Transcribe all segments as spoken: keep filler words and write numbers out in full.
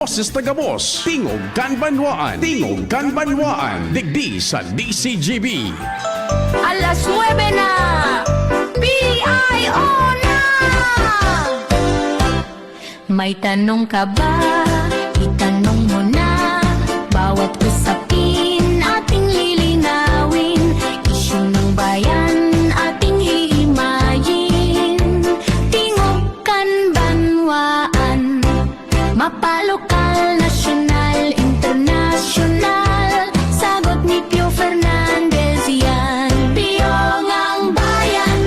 Boses ta gabos, tingog kan banwaan, tingog kan banwaan, digdi sa D C G B. Alas nuebe na! P I O na! May tanong ka ba? Itanong mo na. Bawat usapin ating lilinawin. Isyu ng bayan ating hihimayin. Tingog kan banwaan. Mapalokal, nasyonal, internasyonal, sagot ni Pio Fernandez yan. Pio ngang bayan,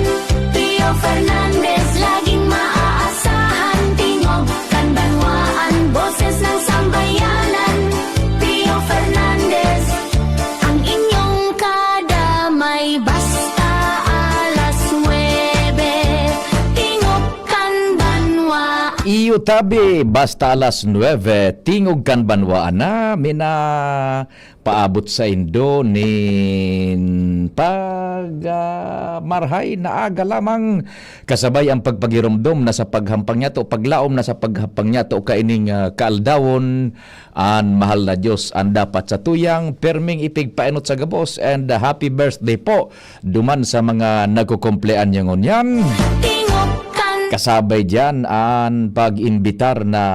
Pio Fernandez, laging maaasahan. Tingog kan banwaan, boses ng sambayanan. Pio Fernandez, ang inyong kadamay, basta alas nuebe. Tingog kan banwa. Iyo tabi, basta alas nuebe, tingog kan banwaan na, minapaabot saindo nin pag, ah, marhay na aga lamang, kasabay ang pagpagiromdom na sa paghampang niyato, paglaom na sa paghampang niyato kaining, ah, kaaldawon. An mahal na Dios an dapat satuyang perming ipigpaenot sa gabos, and happy birthday po duman sa mga nagkukumpleanyo ngunyan. Tingog kan Kasabay diyan an pag-imbitar na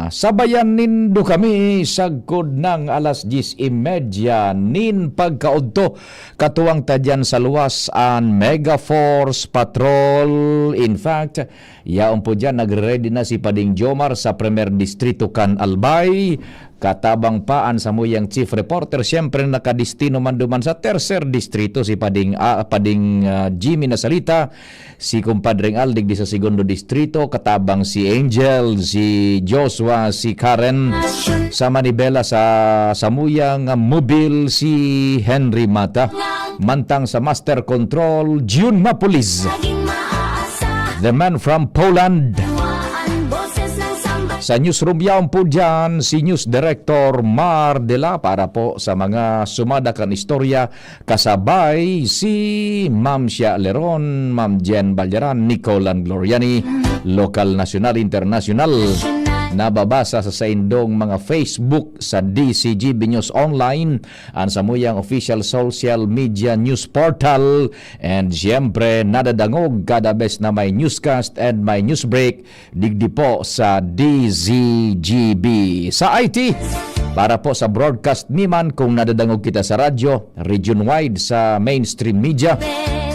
sabayan nindo kami sagkod ng alas dyes y media nin pagkaudto. Katuwang ta diyan sa luwas an Mega Force Patrol. In fact, yaon po diyan, nagre-ready na si Pading Jomar sa Primer Distrito kan Albay. Katabang pa an samuyang chief reporter, siyempre nakadestino man duman sa Tercer Distrito si Pading, ah, Pading, ah, Jimmy Nasalita, si Kumpadreng Al digdi sa Segundo Distrito, katabang si Angel, si Joshua, si Karen. Sa Manibela, sa samuyang, ah, mobil, si Henry Mata. Mantang sa Master Control, June Mapulis. The Man from Poland. Sa newsroom yaon po diyan, si News Director Mar Dela para po sa mga sumada kan istorya, kasabay si Ma'am Shia Leron, Ma'am Jen Balyaran, Nicole Angloriani, lokal, nasyonal, internasyonal. Nababasa sa saindong mga Facebook, sa D C G B News Online, an samuyang official social media news portal, and siyempre, nadadangog kada bes na may newscast and may news break, digdi po sa D Z G B. Sa I T, para po sa broadcast niman, kung nadadangog kita sa radyo, region-wide, sa mainstream media,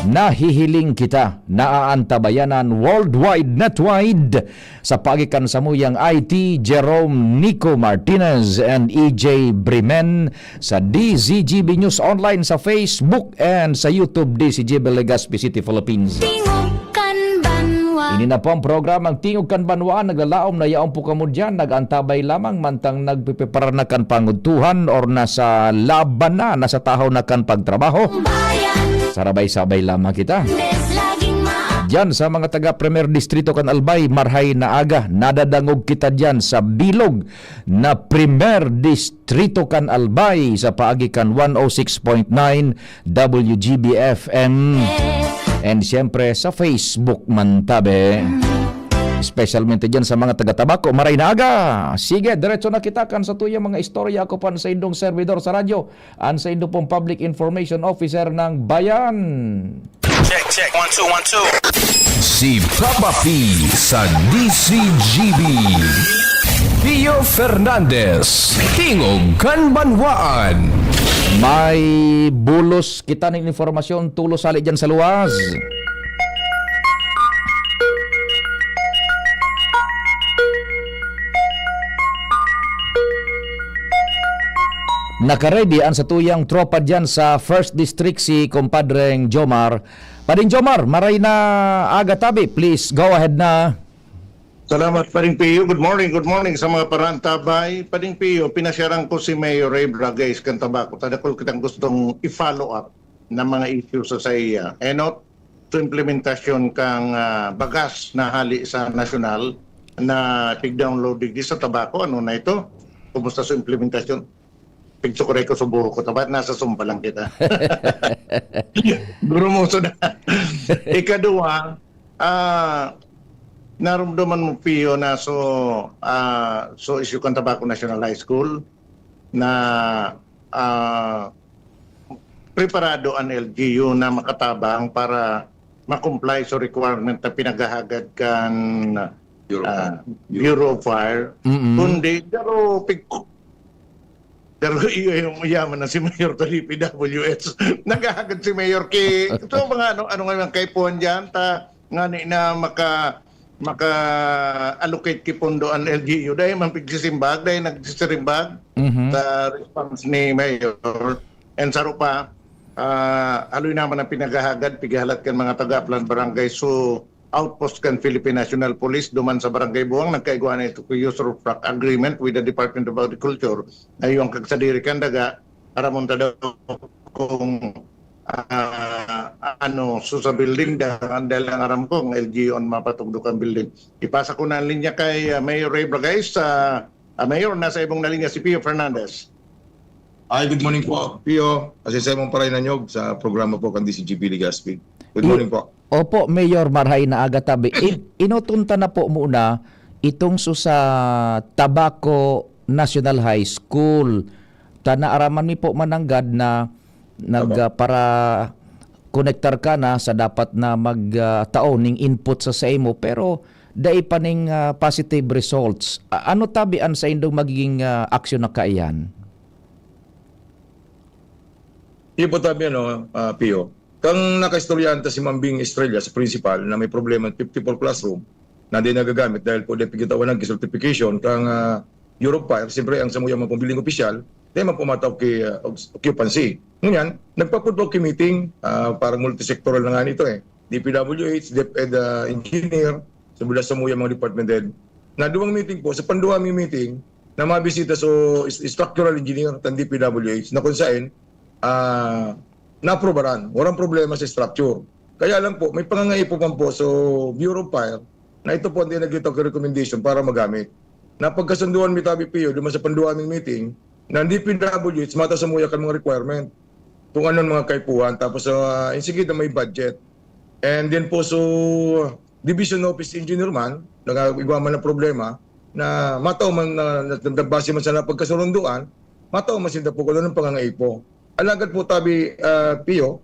nahihiling kita, naaantabayanan worldwide, netwide, sa paagi kan samuyang I T, Jerome Nico Martinez and E J Brimen, sa D Z G B News Online, sa Facebook, and sa YouTube, D Z G B Legazpi City, Philippines. Tingog kan banwa. Ini na po ang programang Tingog kan Banwa. Naglalaom na yaon po kamo diyan. Nag-antabay lamang mantang nagpiprepara na kan pangudtuhan or nasa laban na, nasa tahaw na kan pagtrabaho. Bayan. Sarabay-sabay lamang kita. Des laging ma- Diyan sa mga taga Primer Distrito kan Albay, marhay na aga. Nadadangog kita diyan sa bilog na Primer Distrito kan Albay sa paagi kan one oh six point nine W G B F M. And siyempre sa Facebook man tabi. Especialmente diyan sa mga taga Tabaco, maray na aga. Sige, diretso na kita kan satuyang mga istorya. Ako po an saindong servidor sa radyo, an saindo pong public information officer ng bayan. Check, check. One, two, one, two. Si Papa P sa D Z G B. Pio Fernandez, Tingog kan Banwaan. May bulos kita nin impormasyon, tulos hali dyan sa luwas. Nakaready an satuyang tropa dyan sa First District, si Compadreng Jomar. Pading Jomar, maray na aga tabi. Please, go ahead na. Salamat, Pading Pio. Good morning, good morning sa mga parantabay. Pading Pio, pinasyaran ko si Mayor Ray Bragais kan Tabaco. Tadakol kitang gustong i-follow up na mga issue sa saiya. Enot, sa implementasyon kang, ah, bagas na hali sa nasyonal na pig-download digdi sa Tabaco. Ano na ito? Kumusta sa implementasyon? Pigsukuray ko sa buhok ko, tapat nasa sumpa lang kita. Gurumuso na. Ikaduha, ah, narumduman mo, Pio, na so, ah, so isyu kan Tabaco National High School na, ah, preparado an L G U na makatabang para ma-comply sa requirement na pinaghahagad kan, Bureau of ah, Fire. Bureau of Fire. Mm-mm. Kundi, pero pig-, pero iyo yung yaman na si Mayor ta D P W H. Naghahagad si Mayor ki, ito mga ano, ano nga yung kaipuhan dyan, ta, ngani na maka-, maka-allocate ki pondo an L G U. Dahil man pigsisimbag, dahil nagsisirimbag Mhm. sa response ni Mayor. And saro pa, ah, haloy naman ang pinaghahagad, pighahalat kan mga taga-Aplan Barangay. So, outpost kan Philippine National Police duman sa Barangay Buang, nagkaigwa na ito ki Usufruct Agreement with the Department of Agriculture. Ayon kag sadiri kan daga, aramon ta daw kung, ah, ano, so sa building, da-, dahil ang aram ko, ang L G U an mapatugdok ang building. Ipasa ko na ang linya kay, ah, Mayor Ray Bragais. Ah, ah, Mayor, nasa ibong na linya si Pio Fernandez. Ay, good morning po, Pio. Kasi sa imong paray na niyog sa programa po kan D C G P Legazpi. Good I-, morning po. Opo, Mayor, marhay na aga tabi. In-, inoton ta na po muna itong so sa Tabaco National High School. Ta naaraman mi po mananggad na nag, Opo. ah, para konektar ka na sa dapat na mag, ah, tao ning input sa saimo, pero dai pa ning, ah, positive results. A-, ano tabi an saindong magiging, ah, aksyon na kaiyan? Iyo po tabi, ano, ah, Pio. Kang nakaistoryahan ta si Ma'am Bing Estrella sa principal na may problema ang fifty-four classroom na di nagagamit dahil po di pigtawanan ki certification kang, ah, Bureau of Fire, siyempre ang samuya man pong building opisyal, di man po matao ki, ah, oc-, occupancy. Ngunyan, nagpapudpod ki meeting, ah, parang multisectoral na nga nito eh. D P W H, DepEd, ah, engineer, sa mula samuya mga department head. Na duwang meeting po, sa panduwa mi meeting, na mabisita so is-, structural engineer, tan D P W H, na kung saan, ah, naaprobaran. Walang problema sa structure. Kaya lang po, may pangangaipo man po so Bureau of Fire na ito po ang dinagit ang recommendation para magamit. Napagkasunduan mi tabi, Pio, duman sa panduwa ming meeting, na ang D P W H, mata sa muya kan mga requirement. Kung anong mga kaipuhan. Tapos, ah, yung sige na may budget. And then po, so, division office engineer man, nag-, igwa man ang problema, na matao man na, na, na base man sa napagkasurunduan, matao man sinda po kung anong pangangaipo. Alagad po tabi, ah, Pio,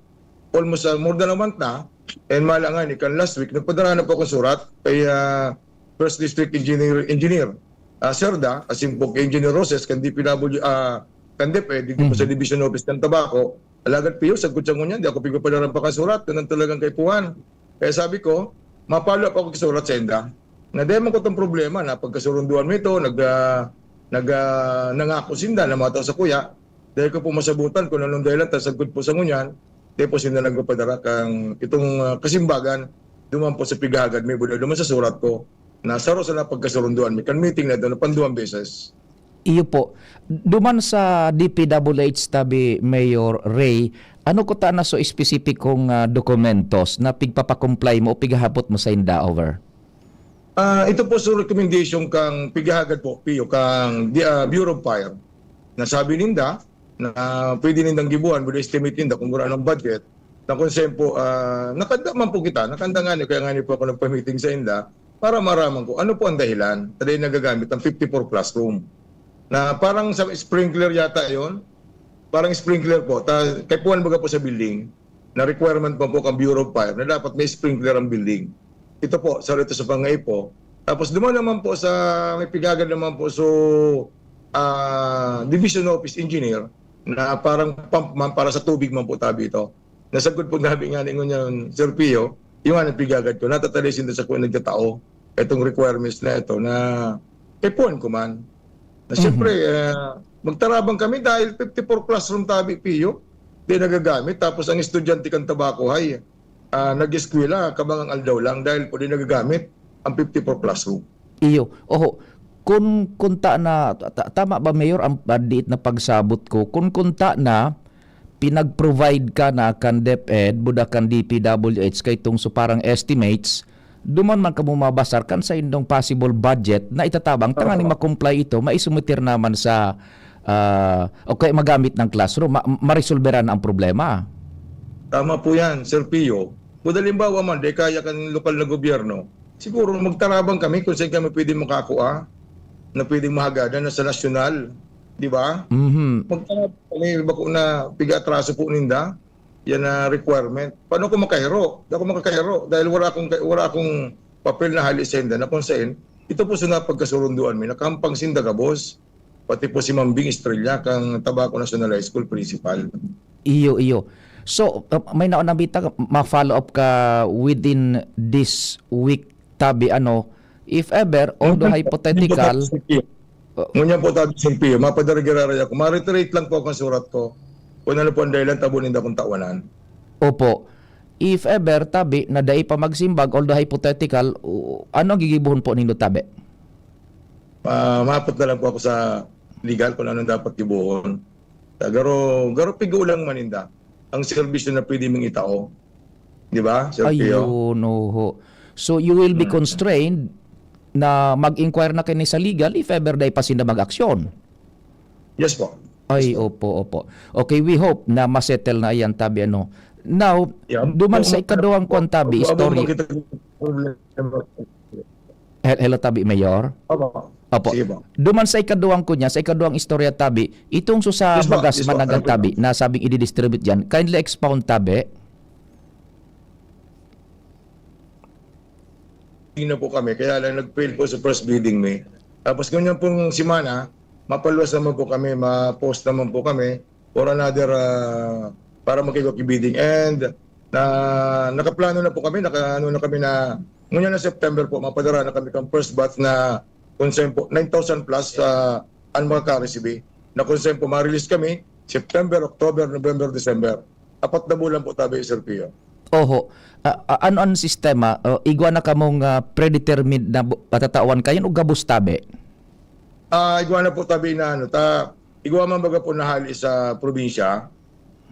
almost, ah, more than a month na, and mala nga ni kan last week, nagpadara na po akong surat kay, ah, First District Engineer, Engineer, ah, Cerda, asin po kay Engineer Roses, kan D P W, ah, kan DepEd, dito po sa Mhm. Division Office ng Tabaco. Alagad Pio, sagkod siya ngunyan, di ako pigpapadarang pakasurat, ganun talagang kaipuhan. Kaya sabi ko, mapalo ako kasurat sa inda. Na di man ko itong problema na pagkasurunduan mo ito, nag, ah, nag, ah, nangako sinda na mga tao sa kuya. Dahil ko po masabutan kung anong dahilan, tas sagkod po sa ngunyan, di po sinda nagpapadara kang itong, ah, kasimbagan, duman po sa pighagad mi, buda duman sa surat ko, na saro sa napagkasurunduan mi, kan meeting na ito, na panduwang beses. Iyo po. Duman sa D P W H tabi, Mayor Ray, ano kuta na so espesipikong, ah, dokumentos na pigpapakomply mo o pighahapot mo sa inda over? Ah, ito po so recommendation kang pighahagad po, Pio, kang di, ah, Bureau of Fire. Nasabi ninda na pwede nindang gibuhan, with estimate ninda kung gurano ang budget. Na kung saan po, ah, nakanda man po kita, nakanda nga ni, kaya nga ni po ako nagpa-meeting sa inda, para maraman ko ano po ang dahilan na di nagagamit ang fifty-four classroom. Na parang sa sprinkler yata yon, parang sprinkler po, ta, kaipuhan baga po sa building, na requirement pa po kang Bureau of Fire na dapat may sprinkler ang building. Ito po, sa rito sa pangaipo. Tapos duman naman po sa, may pighagad naman po, so, ah, Division Office Engineer, na parang pump man para sa tubig man po tabi ito. Nasagkod po nabi nga ni ngunyan, Sir Pio, yung nga nagpigagad ko, natatalisin doon sa kung nagtatao, itong requirements na ito na kaipuhan ko man. Na siyempre, Mhm. ah, magtarabang kami dahil fifty-four classroom tabi, Pio, di nagagamit. Tapos ang estudyante kan Tabaco High, ah, nag-eskwela, kabangang aldaw lang dahil po di nagagamit ang fifty-four classroom. Iyo. Oho. Kun, kun ta na, ta-, ta-, tama ba, Mayor, ang, ang diit na pagsabot ko? Kun, kun ta na, pinag-provide ka na kan DepEd, buda kan D P W H, kay itong so parang estimates, duman man kamo mabasar kan saindong possible budget na itatabang, tanganing Oo. ma-comply ito, maisumiter naman sa, ah, o kaya magamit ng classroom, ma-, maresolberan ang problema. Tama po yan, Sir Pio. Kung halimbawa man, di kaya kan lokal na gobyerno, siguro magtarabang kami kung saan kami pwede makakua, na pwedeng mahagadan na sa nasyonal, di ba? Mhm. Magtarabang kami, bako na piga-atraso po ninda, yan na requirement. Paano ko makahiro? Di ako makakahiro dahil wala akong, wala akong papel na hali sa inda na kung saan, ito po sa napagkasurunduan mi, nakahampang sinda gabos, pati po si Ma'am Bing Estrella, kang Tabaco National High School principal. Iyo, iyo. So, uh, may naon na bita, ma-follow up ka within this week, tabi, ano, if ever, although hypothetical, Ngunyan po, tabi, Sir Pio, mapadaragiraray ako. Ma-reiterate lang po akong surat ko. Kung ano po ang dahilan, tabo ninda akong tawanan. Opo. If ever, tabi, na dai pa magsimbag, although hypothetical, u-, ano ang gigibohon po nindo, tabi? Ah, maapot na lang po ako sa legal kung anong dapat gibohon. Ah, garo, garo pigulang man ninda ang serbisyo na pwede ming itao. Di ba, Sir Pio? Ayun, oho. So, you will be Mm. constrained na mag-inquire na kini sa legal if ever dai pa sinda mag-aksyon. Yes po. Ay, Yes po. opo, opo. Okay, we hope na masettle na yan, tabi, ano. Now, Yeah. duman sa Opo, ikaduhang opo, kwan, tabi, opo, istorya. Makita ko yung problema. Hel-, hello, tabi, Mayor? Opo. Opo. Sige po. Duman sa ikaduhang ko niya, sa ikaduhang istorya, tabi, itong so sa Yes po, bagas yes po. managan, Ano po tabi, yun? na sabing i-distribute dyan, kindly expound, tabi. Hindi na po kami, kaya lang nag-fail po sa first bidding mi. Tapos ganyan pong semana, mapaluwas naman po kami, ma-post naman po kami for another, ah, para makigwa ki bidding. And na, nakaplano na po kami, naka, ano na kami na, ngunyan na September po, mapadara na kami kang first batch na kung saan po, nine thousand plus sa ang makaka-receive. Na kung saan po, ma-release kami, September, October, November, December. Apat na bulan po tabi, Sir Pio. Oho. Ah, ah, ano ang sistema? Oh, igwa na kamong, ah, predetermined na bu-, patatawan kayo o gabos tabi? Ah, igwa na po tabi na ano, ta, igwa man baga po na hali sa probinsya,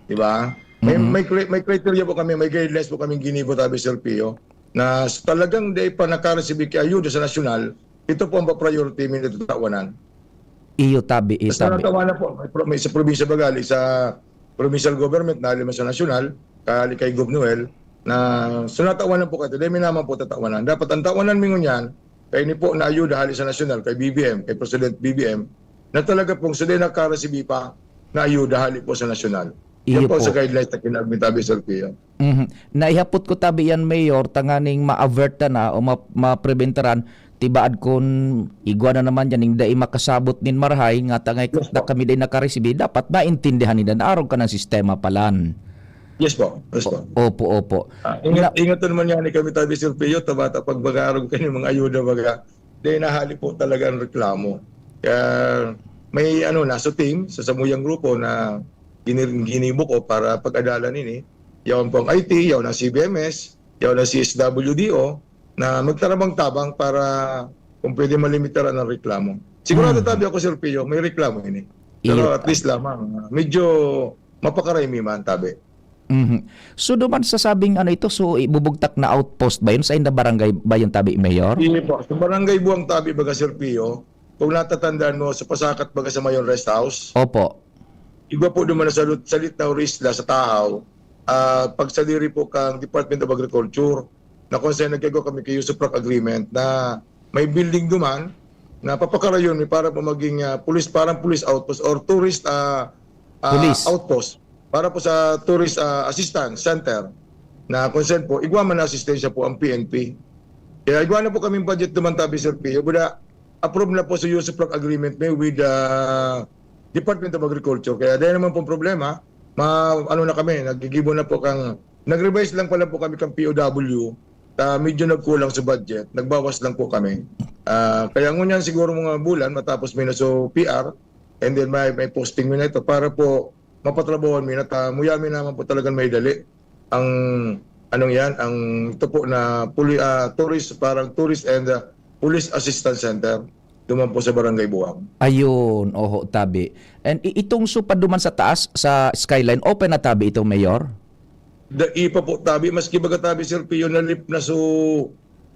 di ba? May, Mm. may cri-, may criteria po kami, may guidelines po kami ginibo tabi, Sir Pio, na s-, talagang di pa nakareceive ki ayuda sa nasyonal, ito po ang pa-priority mi na tatawanan. Iyo tabi, iyo Basta tabi. natawanan po, may pro-, may sa probinsya bagali, sa provincial government, na hali man sa nasyonal, kahali kay Gov Noel, na so natawanan po kayo, dahil may naman po tatawanan. Dapat ang tawanan mi ngunyan, kay ini po na ayuda hali sa nasyonal, kay B B M, kay President B B M, na talaga pong sila nakareceive pa na ayuda hali po sa nasyonal. Yan Iyo po sa po. guidelines na kinagmitabi, Sir Pio. Mhm. Naihapot ko tabi yan, Mayor, tanganing ma-avert ta na o ma-, mapreventaran, tibaad kun igwa na naman yan, ning dai makasabot nin marahay, nga tangay Yes, ta po. kami dai nakaresibi, dapat maintindihan nila na arog ka ng sistema palan. Yes, po. Yes, po. O-, opo, opo. Ah, ingat, Na- ingat naman yan kami tabi, Sir Pio, tabata pag mag-aarog kayo mga ayuda, baga, dai nahali po talaga ang reklamo. Kaya may ano, naso team sa samuyang grupo na gini-, ginibo ko para pag-adalan ini. Yaon po ang I T, yaon ang C B M S, yaon ang C S W D O, na magtarabang-tabang para kung pwede malimitaran ang reklamo. Sigurado Hmm. tabi ako, Sir Pio, may reklamo ini. Pero Iyo. at least lamang, ah, medyo mapakaray mi man, tabi. Mhm. So, duman sa sabing ano ito, so ibubugtak na outpost ba yun? Sa inda barangay ba yun, tabi, Mayor? Hindi po. Sa barangay Buang Tabi, baga, Sir Pio, kung natatandaan mo, sa Pasakat, baga, sa Mayon Rest House, Opo. igwa po duman sa lut-, sa Litnaw Isla, sa Tahaw, ah, pagsadiri po kang Department of Agriculture, na kung saan nagkagawa kami kay Usufruct Agreement na may building duman na papakarayon mi para po maging, ah, police, parang police outpost or tourist, ah, ah, Police. outpost para po sa tourist, ah, assistance center na kung saan po, igwa man na asistensya po ang P N P. Kaya igwa na po kaming budget duman tabi, Sir Pio. Buda, approve na po sa Usufruct Agreement mi with, ah, Department of Agriculture. Kaya dahil naman pong problema, ma-, ano na kami, naggigibo na po kang, nag-revise lang pala po kami kang P O W, ta medyo nagkulang sa budget, nagbawas lang po kami. Ah, kaya ngunyan siguro mga bulan, matapos mi na so P R, and then may, may posting mi na ito para po mapatrabahoan mi na ta, muya mi naman po talagang may dali ang, anong yan, ang ito po na puli-, ah, tourist, parang tourist and, ah, police assistance center, duman po sa Barangay Buang. Ayun, oho, tabi. And i-, itong so paduman sa taas, sa skyline, open na tabi itong, Mayor? Dai pa po tabi, maski baga tabi, Sir Pio, na lift na so,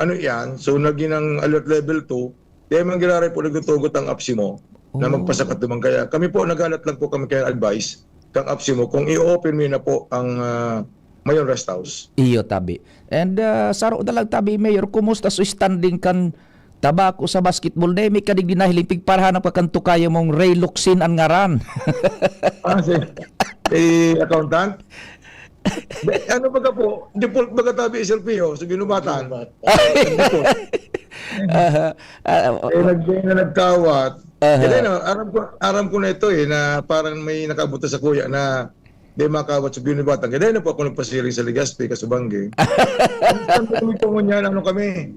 ano yan, so naging ang alert level two, dai man giraray po nagtutugot ang APSEMO na Oh. magpasakat duman. Kaya kami po, naghalat lang po kami kaya advice kang APSEMO kung i-open mi na po ang, ah, Mayon Rest House. Iyo, tabi. And, ah, saro na lang, tabi, Mayor, kumusta sa standing kan tabako sa basketball? Dai mi kadigdi nahiling pigparahanap ka kan tukayo mong Ray Locsin an ngaran. Ah, si, si accountant? Di, ano baga po? Default baga tabi, Sir Pio, sa ginubatan. Default. Aha. Ah, Eh, nag-, na nagkawat. Aha. Kaya na, aram ko, aram ko na ito eh, na parang may nakaabot sa kuya na di makawat sa ginubatan. Kaya na po ako nagpasiring sa Legazpi, Kasubangge. Ang kami po ngunyan, ano kami?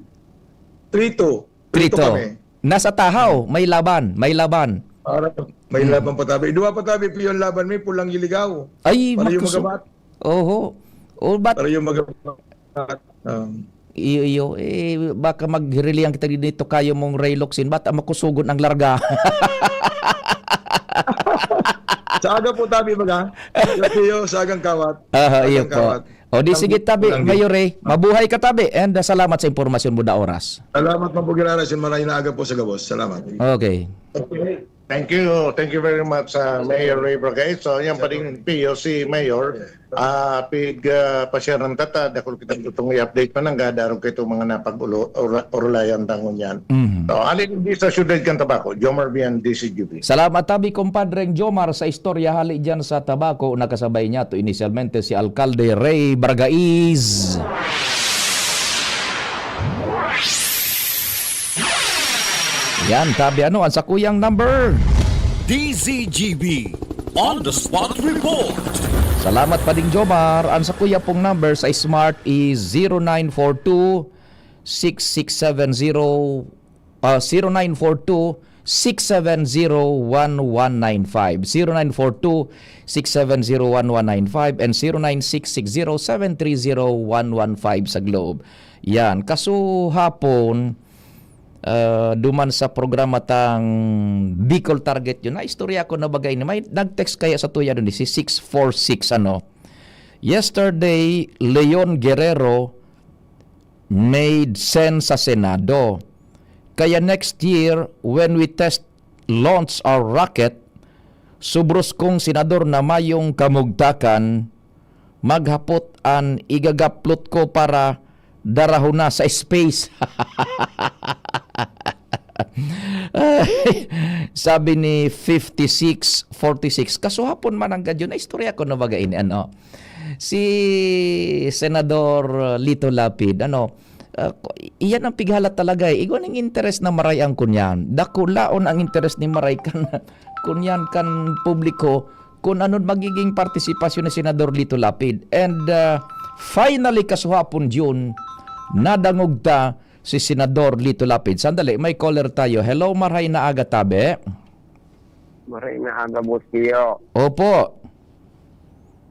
Three two. Three two Three two. kami. Nasa Tahaw, may laban, may laban. Para may Mm. laban pa tabi. Duwa pa tabi, Pio, ang laban, may pulang iligaw. Ay, Para yung makuso-, magabat. Oho. O, bat- Para yung magabat. Um, Iyo, iyo. Eh, baka maghirilihan kita dito kayo mong Ray Locsin. Bata makusugon ang larga. Sa aga po tabi, baga. Sa Pio, sa agang kawat. Aha, Sa iyo agang po. kawat. O di Ang sige, tabi, lang din. Mayor Ray. Mabuhay ka, tabi. And, uh, salamat sa impormasyon mo da oras. Salamat, Mabugirara. Sin maray na aga po sa gabos. Salamat. Okay. Okay. Thank you. Thank you very much, uh, Mayor Ray Bragay. So, yan pa rin, Pio, si Mayor. Ah, pig, ah, pasyar ng tata, dakul kitang tutong i-update pa nang gadarong kaito mga napag-ulo-, ura-, urulayan tangon yan. Mhm. So, alin di sa syudad kan Tabaco, Jomar Bian, D C G B. Salamat, tabi, Compadreng Jomar, sa istorya hali dyan sa Tabaco. Nakasabay niya to inisyalmente si Alkalde Ray Bragaiz. Yan, tabi, ano, ang sakuyang number? D Z G B on the spot report. Salamat, Pading Jomar. Ang sakuya pong number sa Smart is zero nine four two, six six seven zero, ah, zero nine four two, six seven zero, one one nine five. Zero nine four two, six seven zero, one one nine five and zero nine six six zero, seven three zero, one one five sa Globe. Yan. Kasuhapon, ah, duman sa programa tang Bicol Target yun, naistorya ko na baga ini. May nag-text kaya sa tuya dun, si six four six, ano? Yesterday, Leon Guerrero made sen sa Senado. Kaya next year, when we test launch our rocket, subros kong senador na mayong kamugtakan, maghapot an igagaplot ko para darahon na sa space. Ay, sabi ni fifty-six forty-six, kasuhapon man ang gadyo, naistorya ko na baga ini, ano, si Senador Lito Lapid, ano, ah, ko-, iyan ang pighalat talaga, eh. Igwa ning interes na maray ang kunyan. Dakulaon ang interes ni maray kan, kunyan kan publiko, kung ano magiging partisipasyon ni Senador Lito Lapid. And, ah, finally, kasuhapon, June, nadangog ta si Senador Lito Lapid. Sandali, may caller tayo. Hello, maray na aga, tabi. Maray na aga, Boss Pio. Opo.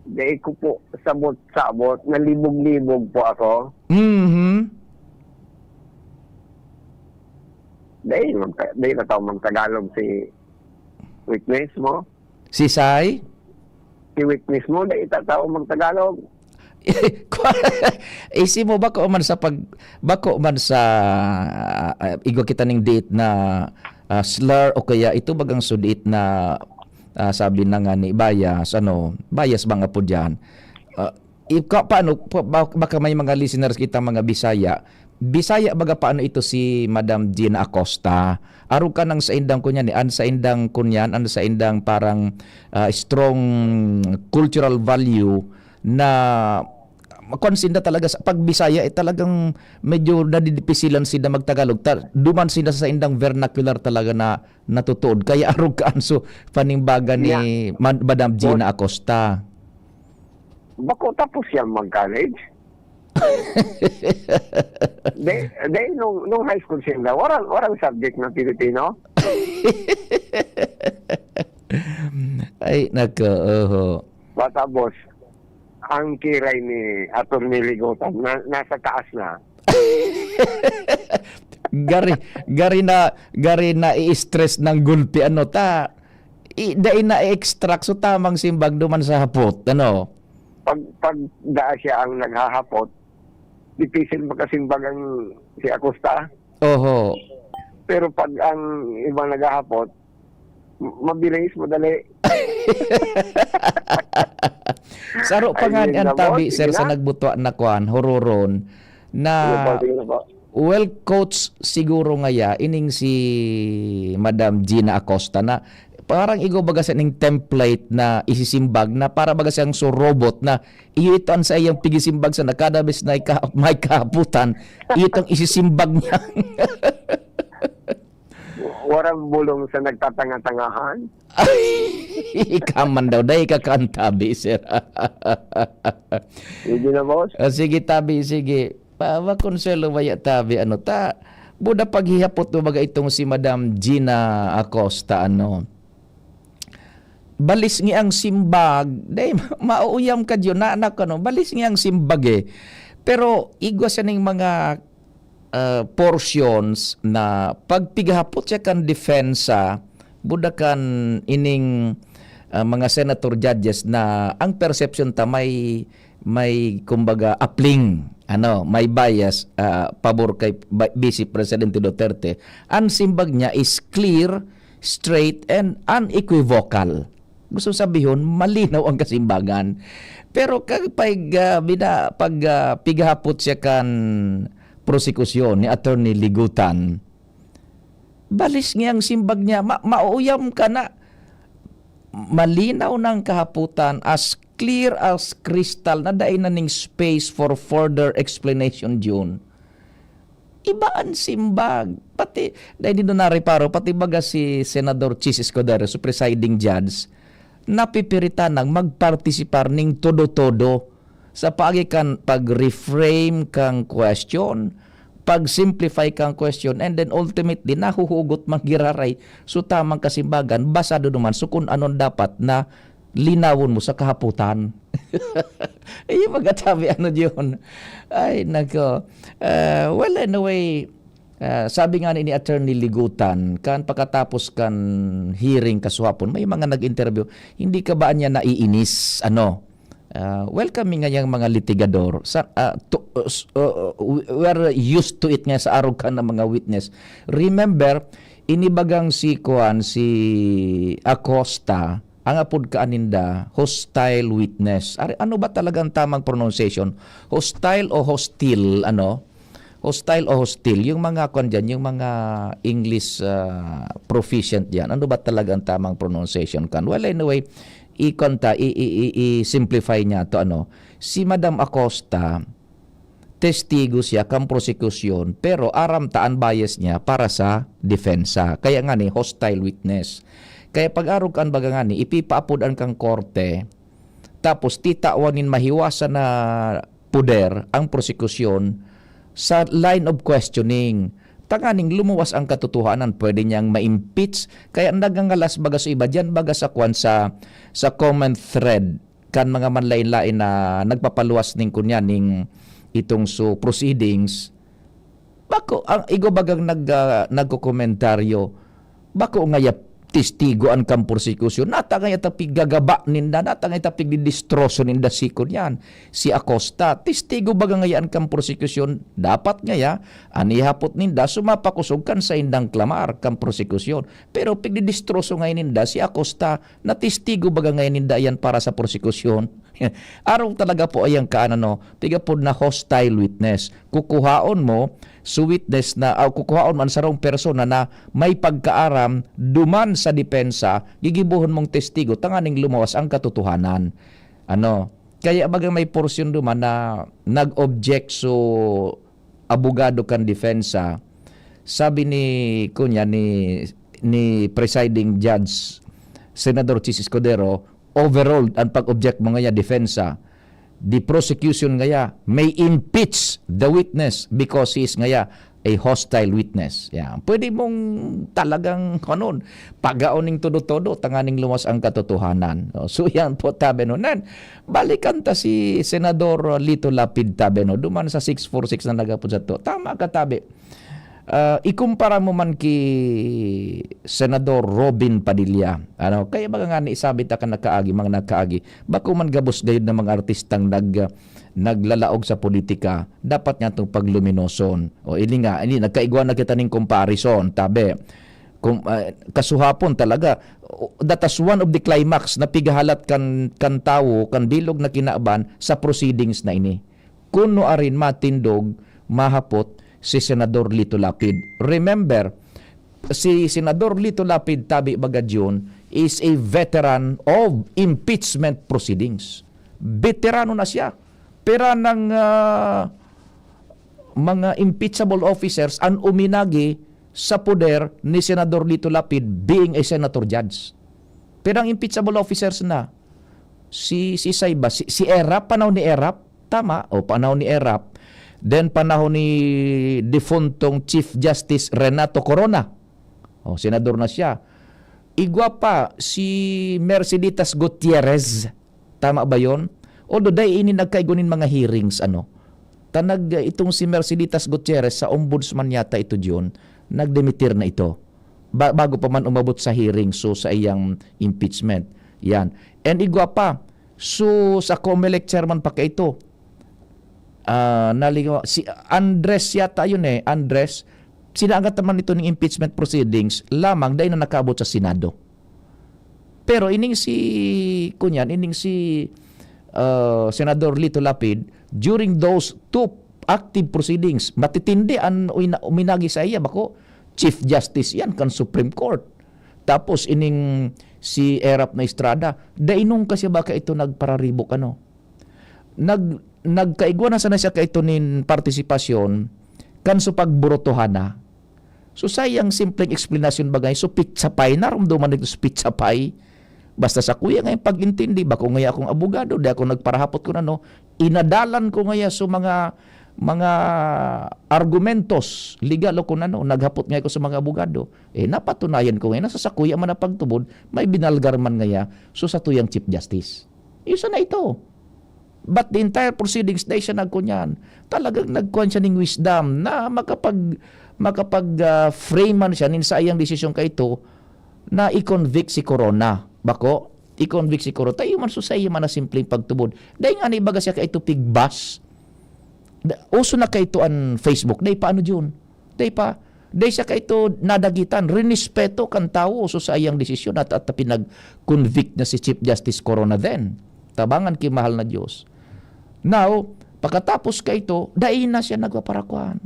Dai ko po sabot-sabot, nalibog-libog po ako. Mhm. Dai magta-, dai na tao magtagalog si witness mo. Si Sai? Si witness mo, dai ta tao magtagalog. Isi mo, bako man sa pag-, bako man sa, ah, igwa kita ning diit na, ah, slur o kaya ito bagang sudiit na, ah, sabi na nga ni bias, ano, bias bang apo diyan? Ah, ika-, paano, pa-, ba-, baka may mga listeners kita mga Bisaya. Bisaya baga paano ito si Madam Gina Acosta? Arog ka nang sa indang kunyan, eh, an sa indang kunyan, an sa indang parang, ah, strong cultural value na makuan sinda talaga sa pagbisaya, eh, talagang medyo nadidipisilan sinda magtagalog. Ta-, duman sinda sa indang vernacular talaga na natutuod. Kaya arog ka an so panimbaga ni Yeah. Man-, Madam Gina Acosta. Bako tapos siya mag-college? Di, di, nung, nung high school siya, warang, warang subject na Pilipino? Ay, nako, oho. Bata, boss, ang kiray ni Attorney Ligotan, na, nasa taas na. Gari, gari na, gari na i-stress ng gulpi, ano, ta, i-, dai na i-extract, so tamang simbag duman sa hapot, ano? Pag, pag daa siya ang naghahapot, difícil makasimbag ang si Acosta. Oho. Pero pag ang ibang naghahapot, m-, mabilis, madali. Saro pa nga Ayun an na, tabi, boss. Sige sir, sa na. Nagbutwa na kwan, huroron, na, Sige po, sige na po. Well, coach, siguro nga ya, ining si Madam Gina Acosta na parang igo baga sa ning template na isisimbag na para baga siyang so robot na iyo ito ang sa iyang pigisimbag sa nakada bes na ika-, may kahaputan, iyo itong isisimbag niya. Warang bulong sa nagtatanga-tangahan. Ay, ikaman daw, dai ka kan tabi, sir. Sige na, boss. Ah, sige, tabi, sige. Pa, makonsuelo baya tabi, ano, ta, buda paghihapot mo baga itong si Madam Gina Acosta, ano. Balis ngi ang simbag, dai, ma-, mauuyam ka diyon, na, na, ano, balis ngi ang simbag, eh. Pero igwa siya ning mga ah, portions na pagpigahapot siya kan depensa, buda kan ining, ah, mga senator judges na ang perception ta may, may kumbaga apling, ano, may bias, ah, pabor kay Ba-, Vice Presidente Duterte. Ang simbag niya is clear, straight, and unequivocal. Gusto sabihon, malinaw ang kasimbagan. Pero kag pag, ah, bina-, pag, ah, pigahapot siya kan prosekusyon ni Attorney Ligutan, balis ngi ang simbag niya, ma-, mauuyam ka na. Malinaw na ang kahapotan, as clear as crystal, na dai na ning space for further explanation, Jun. Iba an simbag. Pati, dai nindo nareparo, pati baga si Senador Chiz Escudero, si presiding judge, napipiritan nang magpartisipar ning todo-todo sa paagi kan pag-reframe kang question, pag-simplify kang question, and then ultimately, nahuhugot man giraray so tamang kasimbagan, basado naman so kung anon dapat na linawon mo sa kahapotan. Iyo, pagkatabi, ano yun? Ay, nako. Ah, well, anyway, ah, sabi nga ni, ni Attorney Ligutan, kan pagkatapos kan hearing kasuhapon, may mga nag-interview, hindi ka ba niya naiinis? Ano? Ah, welcome nga yang mga litigador. Sa, ah, to, uh, s-, uh, we, we are used to it nga sa arog ka ng mga witness. Remember, inibagang si Kuan, si Acosta, ang apod ka aninda, hostile witness. Are, ano ba talagang tamang pronunciation? Hostile o hostile, ano? Hostile o hostile? Yung mga, kwan dyan, yung mga English, ah, proficient dyan. Ano ba talagang tamang pronunciation kan? Well, anyway, i-, kwan ta, i-, i-, i-, i-simplify niya to, ano? Si Madam Acosta, testigo siya kan prosekusyon, pero aram ta an bias niya para sa depensa. Kaya nga ni, hostile witness. Kaya pag-arog kan baga nga ni, ipipaapod an kan korte, tapos titawan nin mahiwasan na poder ang prosekusyon sa line of questioning. Tanganing lumuwas ang katotohanan, pwede niyang ma-impeach. Kaya nagangalas baga sa iba diyan, baga sa kwan sa, sa comment thread kan mga manlain-lain na nagpapaluwas ning kunya ning itong so proceedings. Bako, ang igo bagang nag, ah, nagkokomentaryo, bako ngaya testigo an kan prosekusyon. Nata ngaya ta pigagaba ninda, nata ngaya ta pigdidistroso ninda si kunyan, si Acosta. Testigo baga ngaya an kan prosekusyon, dapat ngaya, an ihapot ninda, sumapakosog kan saindang klamar kan prosekusyon. Pero pigdidistroso ngaya ninda si Acosta, na testigo baga ngaya ninda yan para sa prosekusyon. Arog talaga po ayang kaan, ano, pigapod na hostile witness. Kukuhaon mo, so witness na, ah, kukuhaon mo an sarong persona na may pagkaaram duman sa depensa, gigibohon mong testigo tanganing lumawas ang katotohanan. Ano, kaya baga may porsyon duman na nag-object so abogado kan depensa, sabi ni, kunya, ni, ni presiding judge, Senador Chiz Escudero, overruled ang pag-object mo ngaya depensa. The prosecution ngaya may impeach the witness because he is ngaya a hostile witness. Yan. Pwede mong talagang, ano, pagaon ning todo-todo, tanganing luwas ang katotohanan. No? So, yan po, tabi no. Nan, balikan ta si Senador Lito Lapid, tabi no. Duman sa six four six na nagapod sa to. Tama ka, tabi. Ah, ikumpara mo man ki Senador Robin Padilla. Ano, kaya mga nga ni isabi ta ka nakaagi, mga nakaagi. Bako man gabos gayud na mga artistang nag-, naglalaog sa politika, dapat nga itong pagluminoson. O, ini nga, ini, nagkaigwa na kita ning comparison, tabi. Kung, ah, kasuhapon talaga, o, that is one of the climax na pigahalat kan, kan tawo, kan bilog na kinaban sa proceedings na ini. Kuno arin matindog, mahapot si Senador Lito Lapid. Remember, si Senador Lito Lapid, tabi baga Jun, is a veteran of impeachment proceedings. Beterano na siya. Pera ng, ah, mga impeachable officers ang uminagi sa poder ni Senador Lito Lapid being a senator judge. Pero ang impeachable officers na, si, si Saiba, si, si Erap, panahon ni Erap, tama, o panahon ni Erap, then panahon ni defuntong Chief Justice Renato Corona, o senador na siya. Igwa pa, si Merceditas Gutierrez, tama ba yon? Although dai ini nagkaigo nin mga hearings, ano. Ta nag, itong si Merceditas Gutierrez, sa ombudsman yata ito, Jun, nagdemitir na ito. Ba-, bago pa man umabot sa hearing, so sa iyang impeachment. Yan. And igwa pa, so sa Comelec chairman pa kaito, ah, nalingaw, si Andres yata yun eh, Andres, sinagat naman ito ng impeachment proceedings lamang dahil na nakaabot sa Senado. Pero ining si, kunyan, ining si, ah, Senador Lito Lapid, during those two active proceedings, matitindi an uina-, uminagi sa iya, bako, Chief Justice yan, kan Supreme Court. Tapos ining si Erap na Estrada, dai nung kasi baka ito nagpararibok, ano. Nag-, nagkaigwa na sana siya kaito nin partisipasyon, kan supag burotohan na. So, sa iyang simpleng eksplanasyon bagay, so, pitsapay, narumduman nito sa pitsapay. Basta sa kuya nga yung pag-intindi, bako ngaya akong abogado, di ako nagparahapot kun ano, inadalan ko ngaya sa mga, mga argumentos, legal o kun ano, naghapot ngaya ko sa mga abogado. Eh, napatunayan ko ngaya na sa sakuya man ang pagtubod, may binalgar man ngaya, so sa tuyang Chief Justice. Isa na ito. But the entire proceedings, dai siya nagkunyan. Talagang nagkuhan siya ning wisdom na makapag-, makapag, ah, frame man siya nin saiyang desisyon kaito na i-convict si Corona. Bako, i-convict si Corona. Tayo man, so, saiya man na simpleng pagtubod. Dai nga ni baga siya kaito pigbas. Da-, uso na kaito an Facebook. Dai pa ano, Jun? Dai pa. Dai siya kaito nadagitan. Rinespeto kan tawo so sa iyang desisyon at, at pinag-convict na si Chief Justice Corona then. Tabangan ki mahal na Diyos. Now, pakatapos kaito, dai na siya nagpaparakuan.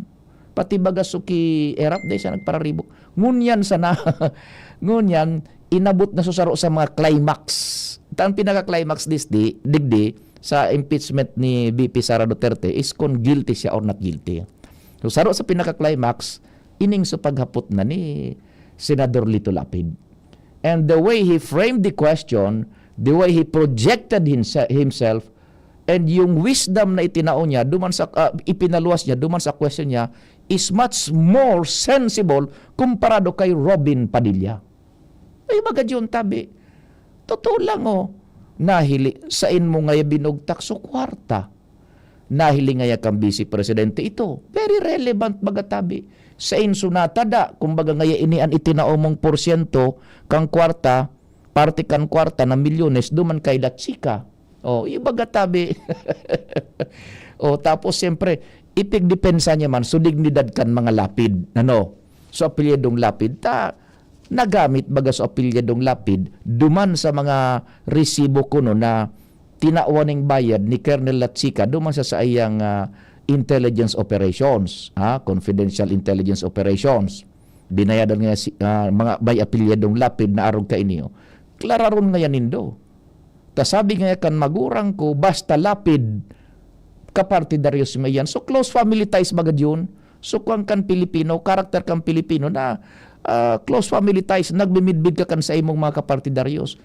Pati baga so ki Erap, dai siya nagpararibok. Ngunyan sana, ngunyan, inabot na so saro sa mga climax. Ta ang pinaka-climax digdi, digdi, sa impeachment ni V P Sara Duterte is kung guilty siya or not guilty. So, saro sa pinaka-climax, ining sa paghapot na ni Senador Lito Lapid. And the way he framed the question, the way he projected himse-, himself, and yung wisdom na itinao niya, duman sa, ah, ipinaluwas niya, duman sa question niya, is much more sensible komparado kay Robin Padilla. Ay, baga diyon, tabi. Totoo lang, oh. Nahili, sain mo ngaya binugtak so kwarta? Nahili ngaya kan Vice Presidente ito. Very relevant, baga, tabi. Sain so natada, kumbaga, ngaya ini an itinao mong porsyento kan kwarta, parte kan kwarta na milyones, duman kay Lachica. Oh, ibaga, tabi. Oh, tapos, siyempre, ipigdepensa niya man so dignidad kan mga Lapid. Ano? So, apelyidong Lapid, ta, nagamit baga so apelyidong Lapid duman sa mga resibo kuno na tinawan ning bayad ni Colonel Lachica duman sa saiyang, ah, intelligence operations, ah, confidential intelligence operations. Binayadan niya si, ah, mga may apelyidong Lapid na arog kaini, oh. Klararon ngaya nindo. Ta sabi ngaya kan magurang ko, basta Lapid, kapartidaryos mo iyan. So, close family ties baga diyon. So, kwan kan Pilipino, karakter kan Pilipino na, ah, close family ties, nagmimidbid ka kan sa imong mga kapartidaryos.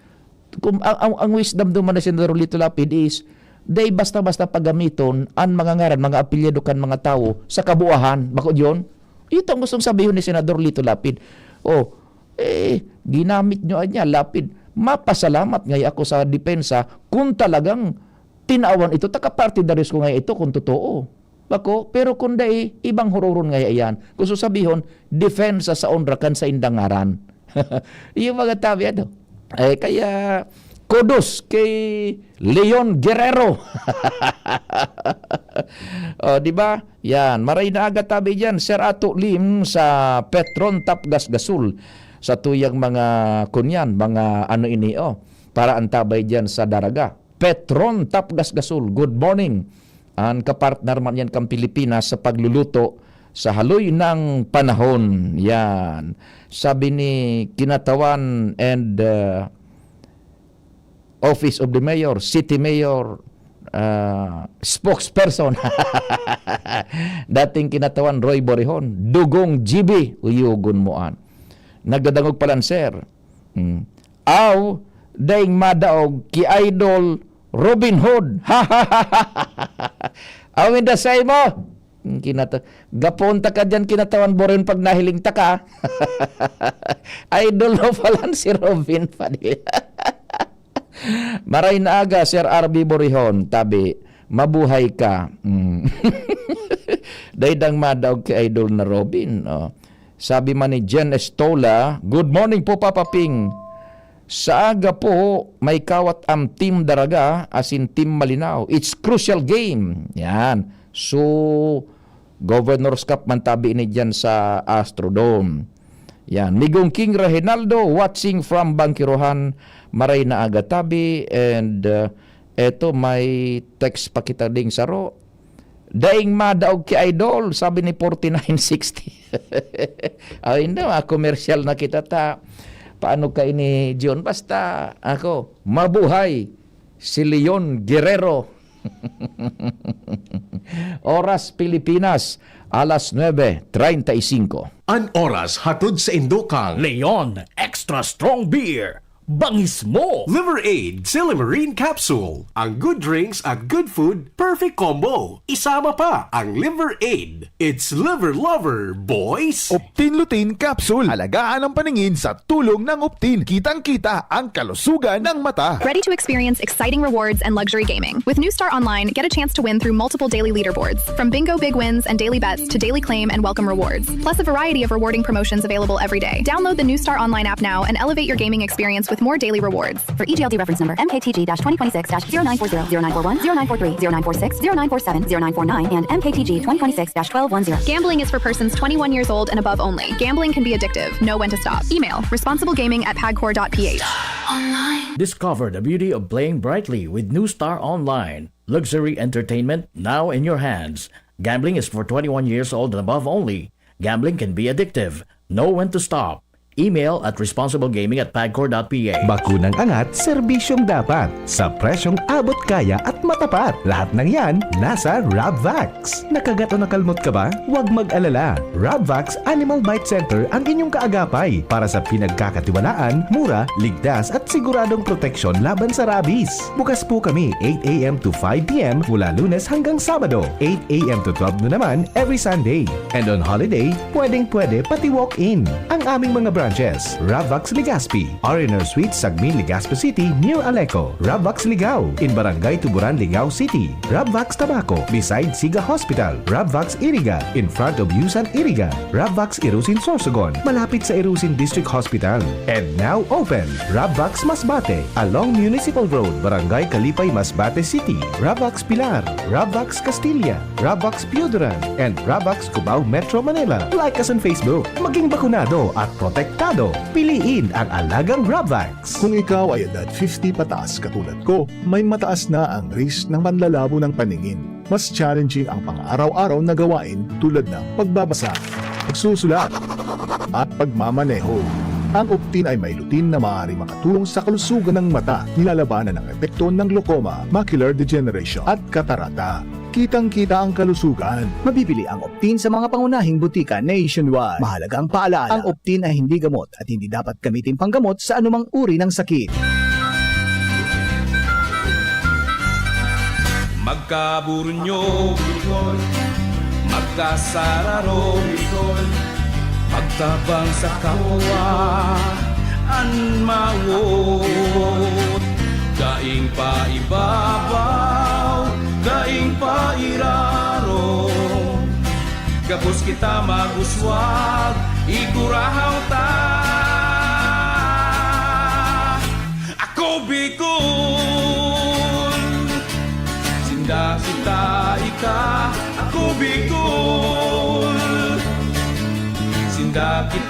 Kung ang, ang, ang wisdom duman na Senador Lito Lapid is, dai basta-basta pagamiton an mga ngaran, mga apelyido kan mga tawo sa kabuahan. Bako diyon? Ito ang gustong sabihon ni Senador Lito Lapid. Oh, eh, ginamit nyo niya, Lapid. Mapasalamat ngaya ako sa depensa kung talagang tinawan ito, ta kapartidaryos ko ngaya ito kung totoo. Bako, pero kung dai, ibang huroron ngaya iyan. Gusto sabihon, depensa sa onra kan saindang ngaran. Yung mga tabi, ano? Eh, kaya, kudos kay Leon Guerrero. Oh, di ba? Yan. Maray na aga tabi diyan, Sir Ato Lim sa Petron Tapgas Gasol. Sa tuyang mga kunyan, mga ano ini, oh, para antabay diyan sa daraga. Petron Tapgasgasol, good morning. An kapartner man yan kan Pilipinas sa pagluluto sa haloy ng panahon. Yan. Sabi ni Kinatawan and, uh, Office of the Mayor, City Mayor, uh, spokesperson. Dating Kinatawan Roy Borihon, Dugong G B, uyugon mo an. Nagdadangog pa lang, sir. Hmm. Aw, daing madaog ki Idol Robin Hood. Aw, inda sa imo. Kinata-, gaponta ka diyan, Kinatawan Borihon, pag nahiling ta ka. Idol mo pa lang si Robin Padilla. Maray na aga, Sir R B Borihon, tabi, mabuhay ka. Mm. Daydang madaog ki Idol na Robin, oh. Sabi man ni Jen Estola, "Good morning po, Papa Ping. Sa aga po, may kawat ang Team Daraga, asin Team Malinao. It's crucial game." Yan. So, Governor's Cup man tabi ini diyan sa Astrodome. Yan. Migong King Reginaldo, watching from Bangkirohan, maray na aga tabi. And, uh, eto, may text pa kita ding saro. "Daing madaog ki Idol," sabi ni forty-nine sixty. Ay, hindi, mga komersyal na kita ta. Paano ka ini, John? Basta, ako, mabuhay si Leon Guerrero. Oras Pilipinas, alas nuebe treinta y cinco. An oras hatod sa indo kan Leon Extra Strong Beer. Bangis mo! Liver Aid Silymarin Capsule. Ang good drinks at good food, perfect combo. Isama pa ang Liver Aid. It's Liver Lover, boys! Optin Lutein Capsule. Alagaan ang paningin sa tulong ng Optin. Kitang-kita ang kalusugan ng mata. Ready to experience exciting rewards and luxury gaming? With New Star Online, get a chance to win through multiple daily leaderboards, from bingo big wins and daily bets to daily claim and welcome rewards, plus a variety of rewarding promotions available every day. Download the New Star Online app now and elevate your gaming experience with more daily rewards. For E G L D reference number M K T G dash twenty twenty-six dash zero nine four zero, zero nine four one, zero nine four three, zero nine four six, zero nine four seven, zero nine four nine, and M K T G twenty twenty-six dash twelve one zero. Gambling is for persons twenty-one years old and above only. Gambling can be addictive. Know when to stop. Email responsiblegaming at pagcor dot P H. Discover the beauty of playing brightly with New Star Online. Luxury entertainment now in your hands. Gambling is for twenty-one years old and above only. Gambling can be addictive. Know when to stop. Email at responsiblegaming at pagcor dot P H. Bakunang angat, serbisyong dapat, sa presyong abot kaya at matapat. Lahat ng yan, nasa Rabvax. Nakagat o nakalmot ka ba? Huwag mag-alala. Rabvax Animal Bite Center ang inyong kaagapay para sa pinagkakatiwalaan, mura, ligtas at siguradong proteksyon laban sa rabies. Bukas po kami eight a m to five p m mula Lunes hanggang Sabado, eight a m to twelve noon naman every Sunday. And on holiday, pwedeng-pwede pati walk-in. Ang aming mga branches, Rabvax Legazpi, R and R Suites, Sagmin, Legazpi City, near Aleco, Rabvax Ligao, in Barangay Tuburan, Ligao City, Rabvax Tabaco, beside Siga Hospital, Rabvax Iriga, in front of Yusan Iriga, Rabvax Irusin Sorsogon, malapit sa Irusin District Hospital. And now open, Rabvax Masbate, along Municipal Road, Barangay Kalipay, Masbate City, Rabvax Pilar, Rabvax Castilla, Rabvax Pioduran, and Rabvax Cubao, Metro Manila. Like us on Facebook. Maging bakunado at protektado. Piliin ang alagang Rabvax. Kung ikaw ay edad fifty pataas katulad ko, may mataas na ang risk ng panlalabo ng paningin. Mas challenging ang pang-araw-araw na gawain tulad ng pagbabasa, pagsusulat, at pagmamaneho. Ang Optin ay may lutein na maaaring makatulong sa kalusugan ng mata, nilalabanan ang epekto ng glaucoma, macular degeneration, at katarata. Kitang-kita ang kalusugan. Mabibili ang Optin sa mga pangunahing butika nationwide. Mahalagang paalala, ang Optin ay hindi gamot at hindi dapat gamitin panggamot sa anumang uri ng sakit. Magkaburunyo, Bicol. Magkasararo, Bicol. Magtabang sa kapwa, an mawot. Daing paibabaw, daing pairarom. Gabos kita mag-uswag, igurahaw ta. Ako Bicol, sinda kita ika. Ako Bicol, sinda kita.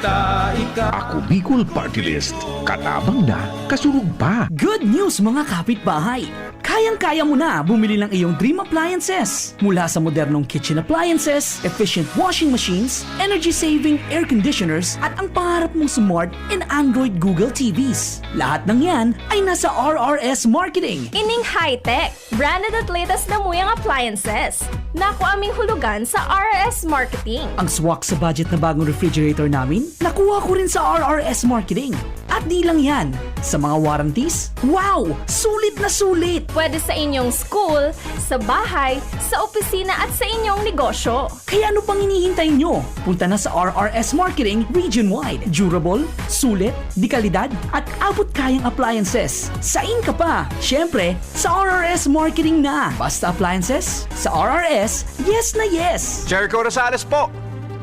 Ako Bicol Party List. Katabang na, kasurog pa. Good news, mga kapitbahay! Kayang-kaya mo na bumili ng iyong dream appliances. Mula sa modernong kitchen appliances, efficient washing machines, energy-saving air conditioners, at ang pangarap mong smart and Android Google T Vs. Lahat ng yan ay nasa R R S Marketing. Ining high-tech, branded at latest na muyang appliances. Nakuha aming hulugan sa R R S Marketing. Ang swak sa budget na bagong refrigerator namin, nakuha ko rin sa R R S Marketing. At di lang yan, sa mga warranties, wow! Sulit na sulit! Pwede sa inyong school, sa bahay, sa opisina at sa inyong negosyo. Kaya ano pang hinihintay nyo? Punta na sa R R S Marketing region-wide. Durable, sulit, de kalidad, at abot kayang appliances. Sain ka pa? Siyempre, sa R R S Marketing na. Basta appliances, sa R R S, yes na yes! Jericho Rosales po!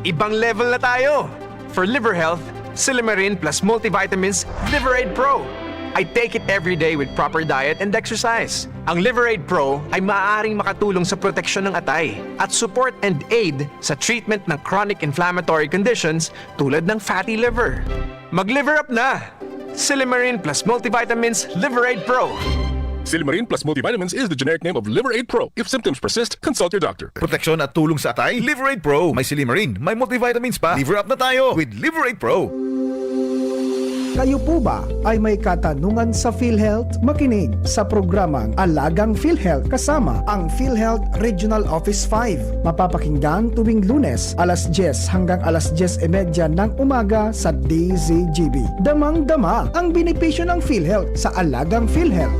Ibang level na tayo! For liver health, Silymarin plus multivitamins Liver Aid Pro. I take it every day with proper diet and exercise. Ang Liver Aid Pro ay maaaring makatulong sa proteksyon ng atay at support and aid sa treatment ng chronic inflammatory conditions tulad ng fatty liver. Mag-liver up na! Silymarin plus multivitamins Liver Aid Pro. Silymarin plus multivitamins is the generic name of Liver Aid Pro. If symptoms persist, consult your doctor. Proteksyon at tulong sa atay, Liver Aid Pro. May silymarin, may multivitamins pa. Liver up na tayo with Liver Aid Pro. Kayo po ba ay may katanungan sa PhilHealth? Makinig sa programang Alagang PhilHealth kasama ang PhilHealth Regional Office five. Mapapakinggan tuwing Lunes, alas dyes hanggang alas dyes y media ng umaga sa D Z G B. Damang-dama ang benepisyo ng PhilHealth sa Alagang PhilHealth.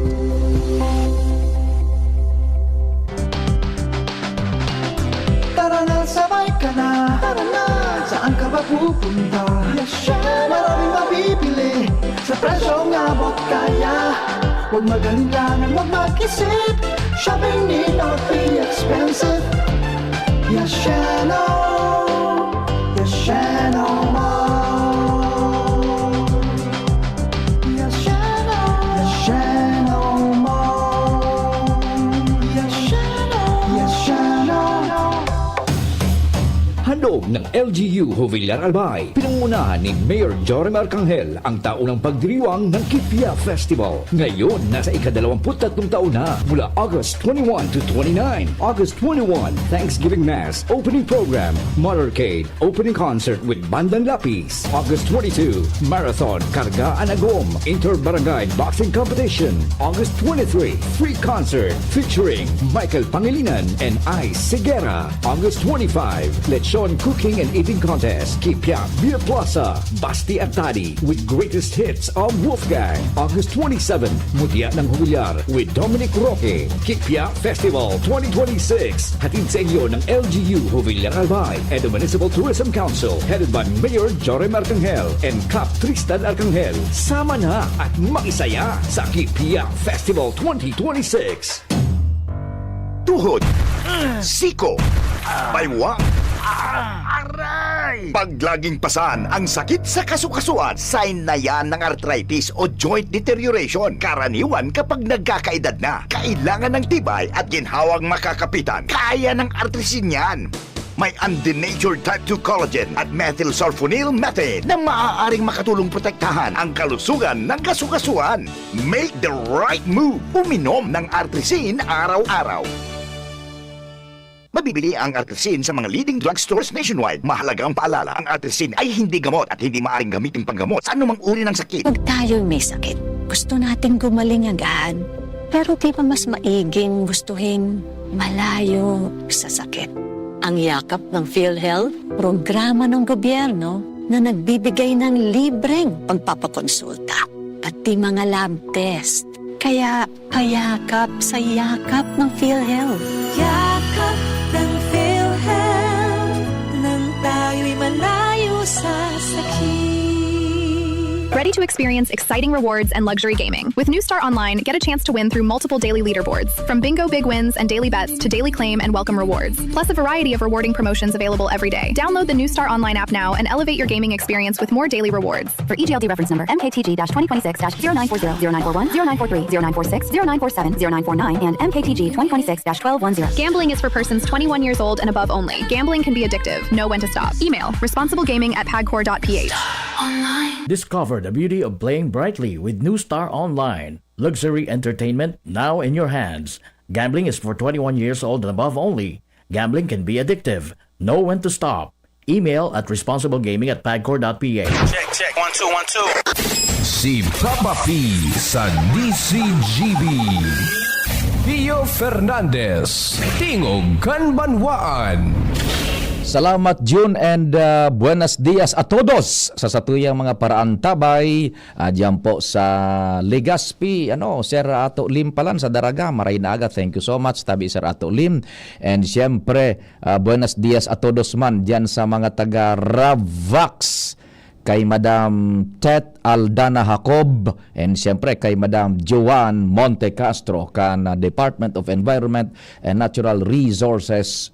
Tara na, sabay ka na. Tara na. Saan ka ba pupunta? Yes, syempre. Maraming mabibili sa presyong abot kaya. Huwag mag-alinlangan, huwag mag-isip. Shopping need not be expensive. Yes, Sheno. Yes, Sheno Mall. Yes, Sheno. Yes, Sheno Mall. Yes, Sheno. Yes, Sheno. Handog ng L G U Jovellar Albay, pinangunahan ni Mayor Joram Arcangel, ang taunang pagdiriwang ng Kipia Festival. Ngayon, nasa ikadalawamput tatlong taon na, mula August twenty-one to twenty-nine. August twenty-one, Thanksgiving Mass, opening program, motorcade, opening concert with Bandang Lapis. August twenty-two, Marathon, Karga an Agom, Inter-Barangay Boxing Competition. August twenty-three, free concert featuring Michael Pangilinan and Ice Sigera. August twenty-five, Lechon Cooking and Eating Contest, Kipia Beer Plaza, Basti at Tadi with greatest hits of Wolfgang. August twenty-seven, Mutya ng Jovellar with Dominic Roque. Kipia Festival twenty twenty-six. Hatid sa inyo ng L G U Jovellar Albay and the Municipal Tourism Council, headed by Mayor Joram Arcangel and Kap Tristan Arcangel. Sama na at makisaya sa Kipia Festival twenty twenty-six. Tuhod, siko, baywa, aray! Pag laging pasan ang sakit sa kasukasuan, sign na yan ng arthritis o joint deterioration. Karaniwan kapag nagkakaedad na, kailangan ng tibay at ginhawang makakapitan. Kaya ng Artrisin yan. May undenatured type two collagen at methylsulfonyl methane na maaaring makatulong protektahan ang kalusugan ng kasukasuan. Make the right move. Uminom ng Artrisin araw-araw. Mabibili ang Artrisin sa mga leading drugstores nationwide. Mahalagang paalala, ang Artrisin ay hindi gamot at hindi maaaring gamitin panggamot sa anumang uri ng sakit. Pag tayo'y may sakit, gusto nating gumaling agad. Pero di ba mas maiging gustuhin malayo sa sakit? Ang Yakap ng PhilHealth, programa ng gobyerno na nagbibigay ng libreng pagpapakonsulta, pati mga lab test. Kaya payakap sa Yakap ng PhilHealth. Yakap ng PhilHealth, nang tayo'y malayo sa sakit. Ready to experience exciting rewards and luxury gaming? With New Star Online, get a chance to win through multiple daily leaderboards, from bingo big wins and daily bets to daily claim and welcome rewards, plus a variety of rewarding promotions available every day. Download the New Star Online app now and elevate your gaming experience with more daily rewards. For E G L D reference number, M K T G dash twenty twenty-six dash zero nine four zero, zero nine four one, zero nine four three, zero nine four six, zero nine four seven, zero nine four nine, and M K T G twenty twenty-six dash twelve one zero. Gambling is for persons twenty-one years old and above only. Gambling can be addictive. Know when to stop. Email responsiblegaming at pagcor dot P H. Discover the beauty of playing brightly with New Star Online. Luxury entertainment now in your hands. Gambling is for twenty-one years old and above only. Gambling can be addictive. Know when to stop. Email at responsiblegaming at pagcor dot P H. Check, check. One, two, one, two. Si Papa P sa D C G B. Pio Fernandez, Tingog kan Banwaan. Salamat, Jun, and uh, buenos dias a todos sa satuyang mga paraantabay uh, diyan po sa Legazpi. Ano, Sir Ato Lim palan sa Daraga, maray na aga. Thank you so much, tabi Sir Ato Lim. And siyempre, uh, buenos dias a todos man diyan sa mga taga Ravax, kay Madam Tet Aldana Jacob, and siyempre kay Madam Joanne Monte Castro kan uh, Department of Environment and Natural Resources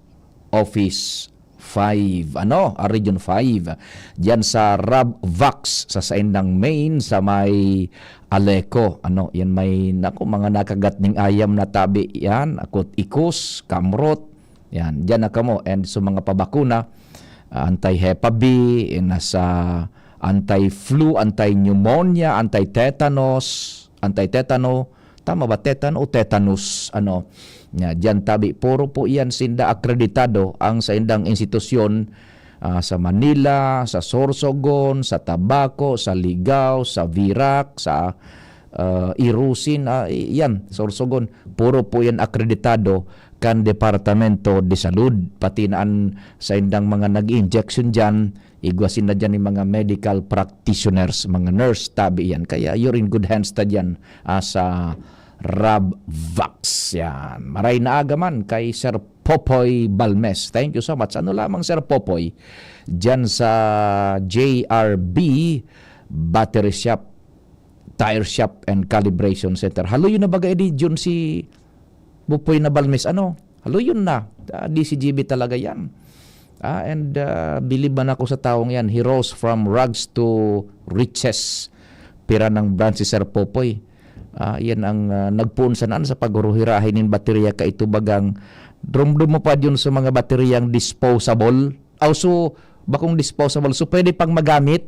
Office five, ano, ah, Region five. Diyan sa Rabvax, sa saindang main, sa may Aleco. Ano, yan may, naku, mga nakagat ning ayam na tabi yan. Akot ikos, kamrot. Yan, diyan na kamo. And sa mga pabakuna, ah, anti-Hep B, eh, nasa anti-flu, anti-pneumonia, anti-tetanus, anti-tetano, tama ba? Tetan o tetanus, ano? Nya, diyan tabi, puro po iyan sinda akreditado ang saindang institusyon, ah, sa Manila, sa Sorsogon, sa Tabaco, sa Ligao, sa Virac, sa, ah, Irusin, ah, i- yan, Sorsogon. Puro po yan akreditado kan Departamento de Salud. Pati na an saindang mga nag-injection diyan, igwa sinda diyan ni mga medical practitioners, mga nurse, tabi yan. Kaya you're in good hands ta diyan, ah, sa Rabvax. Yan. Maray na aga man kay Sir Popoy Balmes. Thank you so much. Ano lamang, Sir Popoy? Diyan sa J R B Battery Shop, Tire Shop and Calibration Center. Haloy na baga edi, Jun, si Popoy na Balmes, ano? Haloy na. Ah, D C G B talaga yan. Ah, and ah, believe man ako sa taong yan. He rose from rags to riches. Pira ng branch si Sir Popoy. Ah, yan ang ah, nagpoon sana sa paghuruhirahay nin baterya, kaito bagang rumdum mo pa yun sa mga bateryang disposable. Also, bakong disposable. So, pwede pang magamit.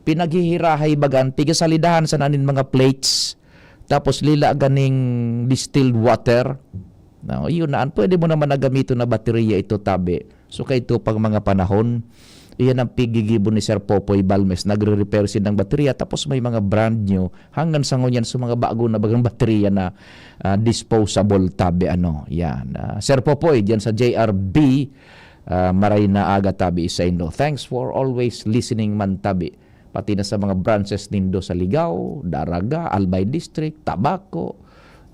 Pinaghihirahay bagan, pigasalidahan sana nin mga plates. Tapos lila ganing distilled water. No, yun na. Pwede mo naman na gamiton na baterya ito, tabi. So, kaito pang mga panahon, iyan ang pigigibo ni Sir Popoy Balmes. Nagre-repair siya ng baterya, tapos may mga brand new. Hanggang sa ngunyan, sa mga bago na bagang baterya na ah, disposable, tabi, ano. Yan. Ah, Sir Popoy, diyan sa J R B, ah, maray na aga, tabi, sa Indo. Thanks for always listening man, tabi. Pati na sa mga branches nindo sa Ligao, Daraga, Albay District, Tabaco.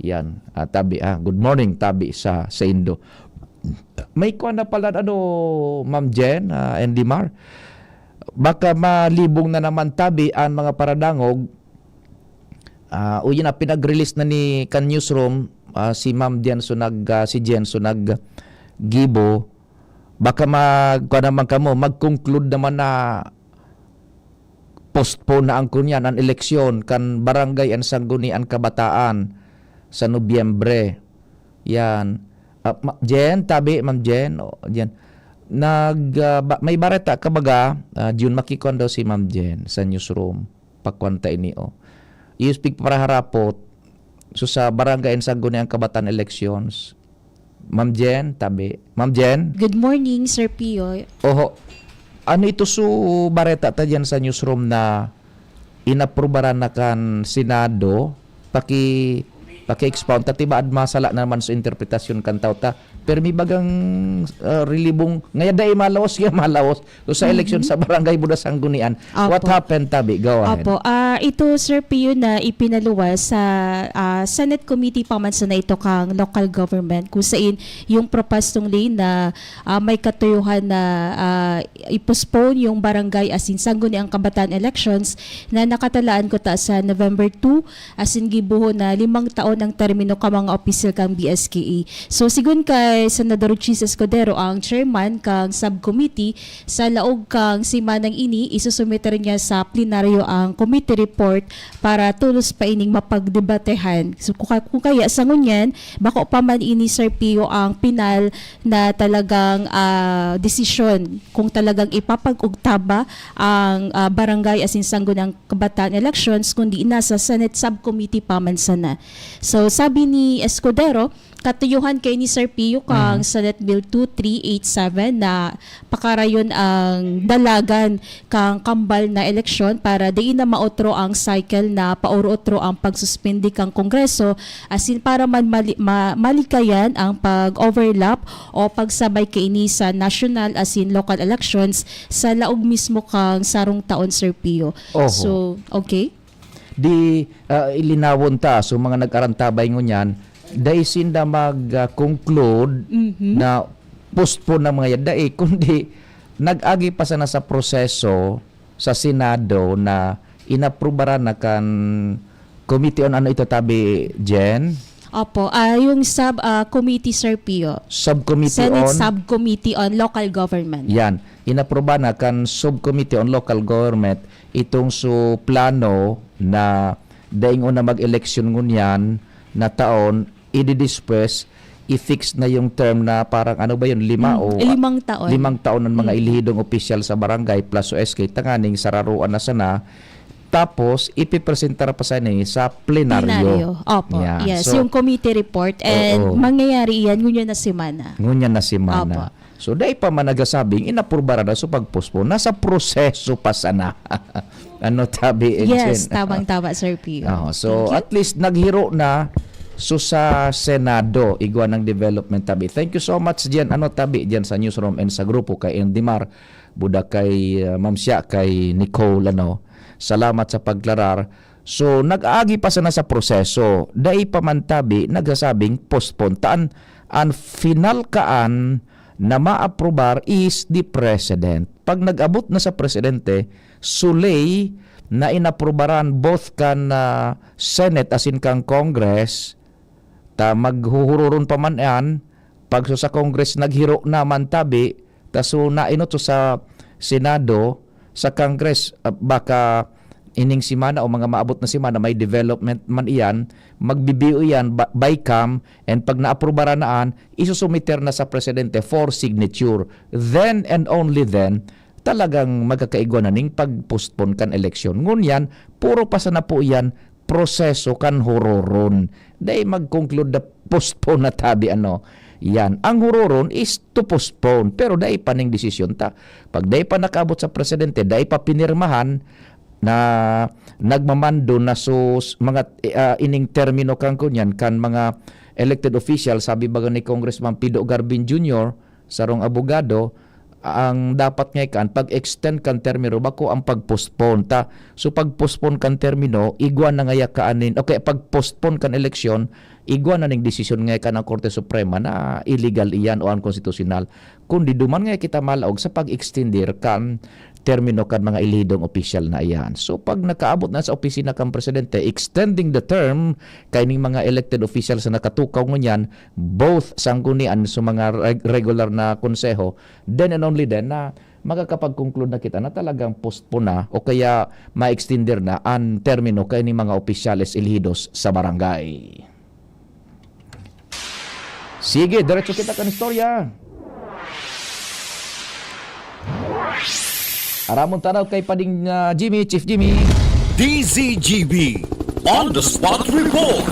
Yan. Ah, tabi, ah, good morning, tabi, sa, sa Indo. May kuwan na pala, ano, Ma'am Jen, ah, and Dimar. Baka malibong na naman, tabi, ang mga paradangog. Ah, o yun na, pinag-release na ni kan newsroom, ah, si Ma'am Jen, so nag, ah, si Jen, so nag gibo. Baka mag, kuwan naman kamo, mag-conclude naman na postpone na ang kunyan, ang eleksyon kan Barangay and Sangguniang Kabataan sa Nobyembre. Yan. Ah, ma- Jen, tabi, Ma'am Jen. O, Jen. Nag, ah, ba- may bareta ka baga, ah, Jun, makikuan daw si Ma'am Jen sa newsroom. Pakuan ta ini, o. Iyos pigparaharapot, so sa Barangay and Sangguniang Kabataan elections, Ma'am Jen, tabi. Ma'am Jen? Good morning, Sir Pio. Oho. Ano ito su bareta ta diyan sa newsroom na inaprubaran na kan Senado? Paki Paki-expound ta, tibaad masala na naman sa interpretasyon kan tao ta. Pero may bagang, ah, relibong, ngaya dai malaos, ngaya malaos. So, sa eleksyon sa barangay, buda sanggunian, what happened, tabi? Go ahead. Opo. Ah, ito, Sir Pio, na ipinaluwas sa, ah, Senate Committee pa man sana ito kang local government, kung sain yung propostong ley na, ah, may katuyuhan na, ah, i-postpone yung barangay asin sangguniang kabataan elections na nakatalaan ko ta sa November two, asin gibohon na limang taon ang termino kan mga opisyal kan B S K A. So, sigon kay Senador Chiz Escudero, ang chairman kang subcommittee, sa laog kang semanang ini, isusumiter niya sa plenaryo ang committee report para tolos pa ining mapagdebatehan. So, kung ka-, kung kaya, sa ngunyan, bako pa man ini, Sir Pio, ang pinal na talagang, ah, desisyon kung talagang ipapag-ugta ba ang, ah, barangay asin sangguniang kabataan elections, kundi nasa Senate subcommittee pa man sana. So, sabi ni Escudero, katuyuhan kay ni Sir Pio kang Senate Bill two three eight seven na pakarayon ang dalagan kang kambal na eleksyon para dai na maotro ang cycle na paoro-otro ang pagsuspindi kang Kongreso, asin para man mali-, ma-, malikayan ang pag-overlap o pagsabay kaini sa national asin local elections sa laog mismo kang sarong taon, Sir Pio. Oho. So, okay? Di, ah, ilinawon ta, so, mga nag-arantabay ngunyan, dai sinda mag-conclude Mhm. na postpone ang mga yan. Dai, kundi nag-agi pa sana sa proseso sa Senado na inaprubaran na kan Committee on ano ito, tabi, Jen? Opo, ah, yung sub, ah, committee, Sir Pio. Subcommittee Senate on Subcommittee on Local Government. Yan. Inapruba na kan Subcommittee on Local Government itong su plano na daing una mag-eleksyon ngunyan na taon, ididispwes, i-fix na yung term na parang ano ba yun, lima Mm, o limang taon. limang taon ng mga Mm. elihidong opisyal sa barangay plus o S K tanganing sararuan na sana. Tapos, ipipresentar pa sana eh sa plenaryo. Plenaryo. Opo. Yan. Yes, So, yung committee report and oo. mangyayari iyan ngunyan na semana. Ngunyan na semana. Opo. So, dai pa man nagasabing inaprubaran na sa pagpostpone. Nasa proseso pa sana. Ano, tabi, Jen? Yes, tamang-tama, Sir Pio. Oh, so, Thank you. At least naghiro na so sa Senado, igwa ng development, tabi. Thank you so much, Jen. Ano, tabi, Jen, sa newsroom and sa grupo kay Endimar, buda kay, uh, Ma'am Sia, kay Nicole, ano. Salamat sa pagklarar. So, nag-aagi pa sana sa proseso. Dai pa man, tabi, nagsasabing postpone. Taan, ang final kaan na maaprobar is the president. Pag nag-abot na sa presidente, sulay na inaprubaran both kan, ah, Senate asin kan Congress, ta maghuhuroron pa man yan, pag so sa Congress naghiro naman, tabi, ta so nainot so sa Senado, sa Congress, ah, baka ining semana o mga maabot na semana may development man iyan, magbibiyo iyan ba-, by cam, and pag naaprubaran na an, isusumiter na sa presidente for signature. Then and only then, talagang magkakaigwa na ning pag-postpone kan eleksyon. Ngunyan, puro pa sana po iyan proseso kan huroron. Dai mag-conclude na postpone na, tabi, ano. Yan. Ang huroron is to postpone, pero dai pa ning desisyon ta. Pag dai pa nakaabot sa presidente, dai pa pinirmahan na nagmamando na sus mga, ah, ining termino kan kunyan, kan mga elected official, sabi baga ni Congressman Pido Garbin Junior, sarong abogado, ang dapat ngay kaan, pag-extend kan termino, bako ang pag-postpone ta. So, pag-postpone kan termino, igwa na ngaya kaanin, okay, pag-postpone kan eleksyon, igwa na ning desisyon ngay kan ang Korte Suprema na illegal iyan o unconstitutional. Kundi duman ngay kita malaog sa pag-extender kan termino kan mga elihidong opisyal na iyan. So, pag nakaabot na sa opisina kan presidente, extending the term kaining mga elected officials na nakatukaw ngunyan, both sanggunian sa mga reg-, regular na konseho, then and only then na makakapag-conclude na kita na talagang postpone na o kaya ma-extender na ang termino kaining mga opisyales elehidos sa barangay. Sige, diretso kita kan istorya. Aramon tanaw kay Pading, ah, Jimmy, Chief Jimmy. D Z G B On the Spot Report.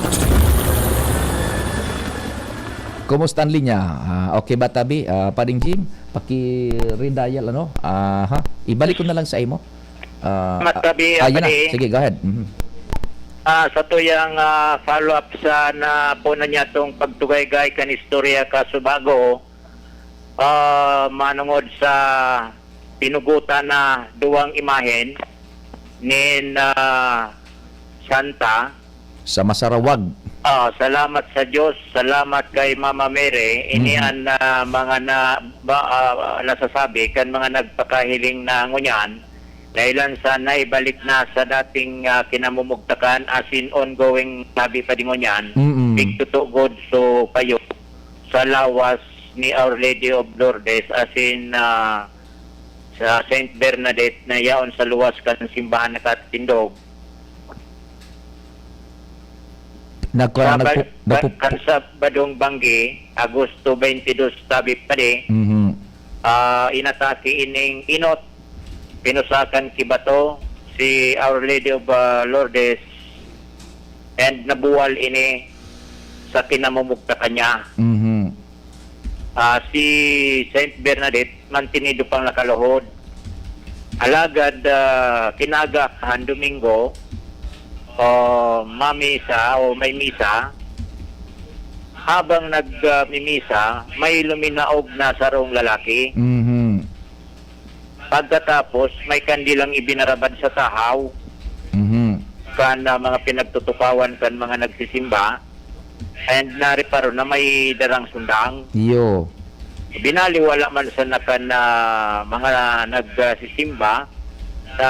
Kumusta ang linya? Ah, okay ba, tabi? Ah, Pading Jim, paki-redial, ano? Aha. Ibalik ko na lang sa imo. Ah, Mas tabi, ah, yun na. Padi. Sige, go ahead. Mhm. Ah, sa tuyang, ah, follow-up sa napuna niya tong pagtugaygay kan istorya ka Subago, ah, manongod sa pinugutan na duwang imahen nin, ah, santa. Sa Masarawag. Ah, salamat sa Diyos, salamat kay Mama Mary. Ini Mhm. an, ah, mga na, ba, ah, nasasabi kan mga nagpakahiling na ngunyan, dahilan sa naibalik na sa dating, ah, kinamumugtakan, as in ongoing, sabi pa din ngunyan, Mm. pigtutugod so payo sa lawas ni Our Lady of Lourdes, as in, ah, sa Saint Bernadette na yaon sa luwas kan simbahan nakatindog. Nagkuha, Sa ba-, nagpu-, kan, napupu- kan Sabadong Banggi, Agosto twenty-two, tabi pa di, Mhm. ah, inatake ining inot, pinusakan ki bato si Our Lady of, ah, Lourdes, and nabuwal ini sa kinamumugtakan niya. Mhm. Ah, si Saint Bernadette mantinido pang nakaluhod. Alagad, ah, kinaagahan Domingo, o mamisa o may misa, habang nag, ah, mimisa, may luminaog na sarong lalaki. Mhm. Pagkatapos, may kandilang ibinarabad sa tahaw Mhm. kan, ah, mga pinagtutukawan kan mga nagsisimba, and nareparo na may darang sundang. Iyo. Binaliwala man sana kan, ah, mga nagsisimba sa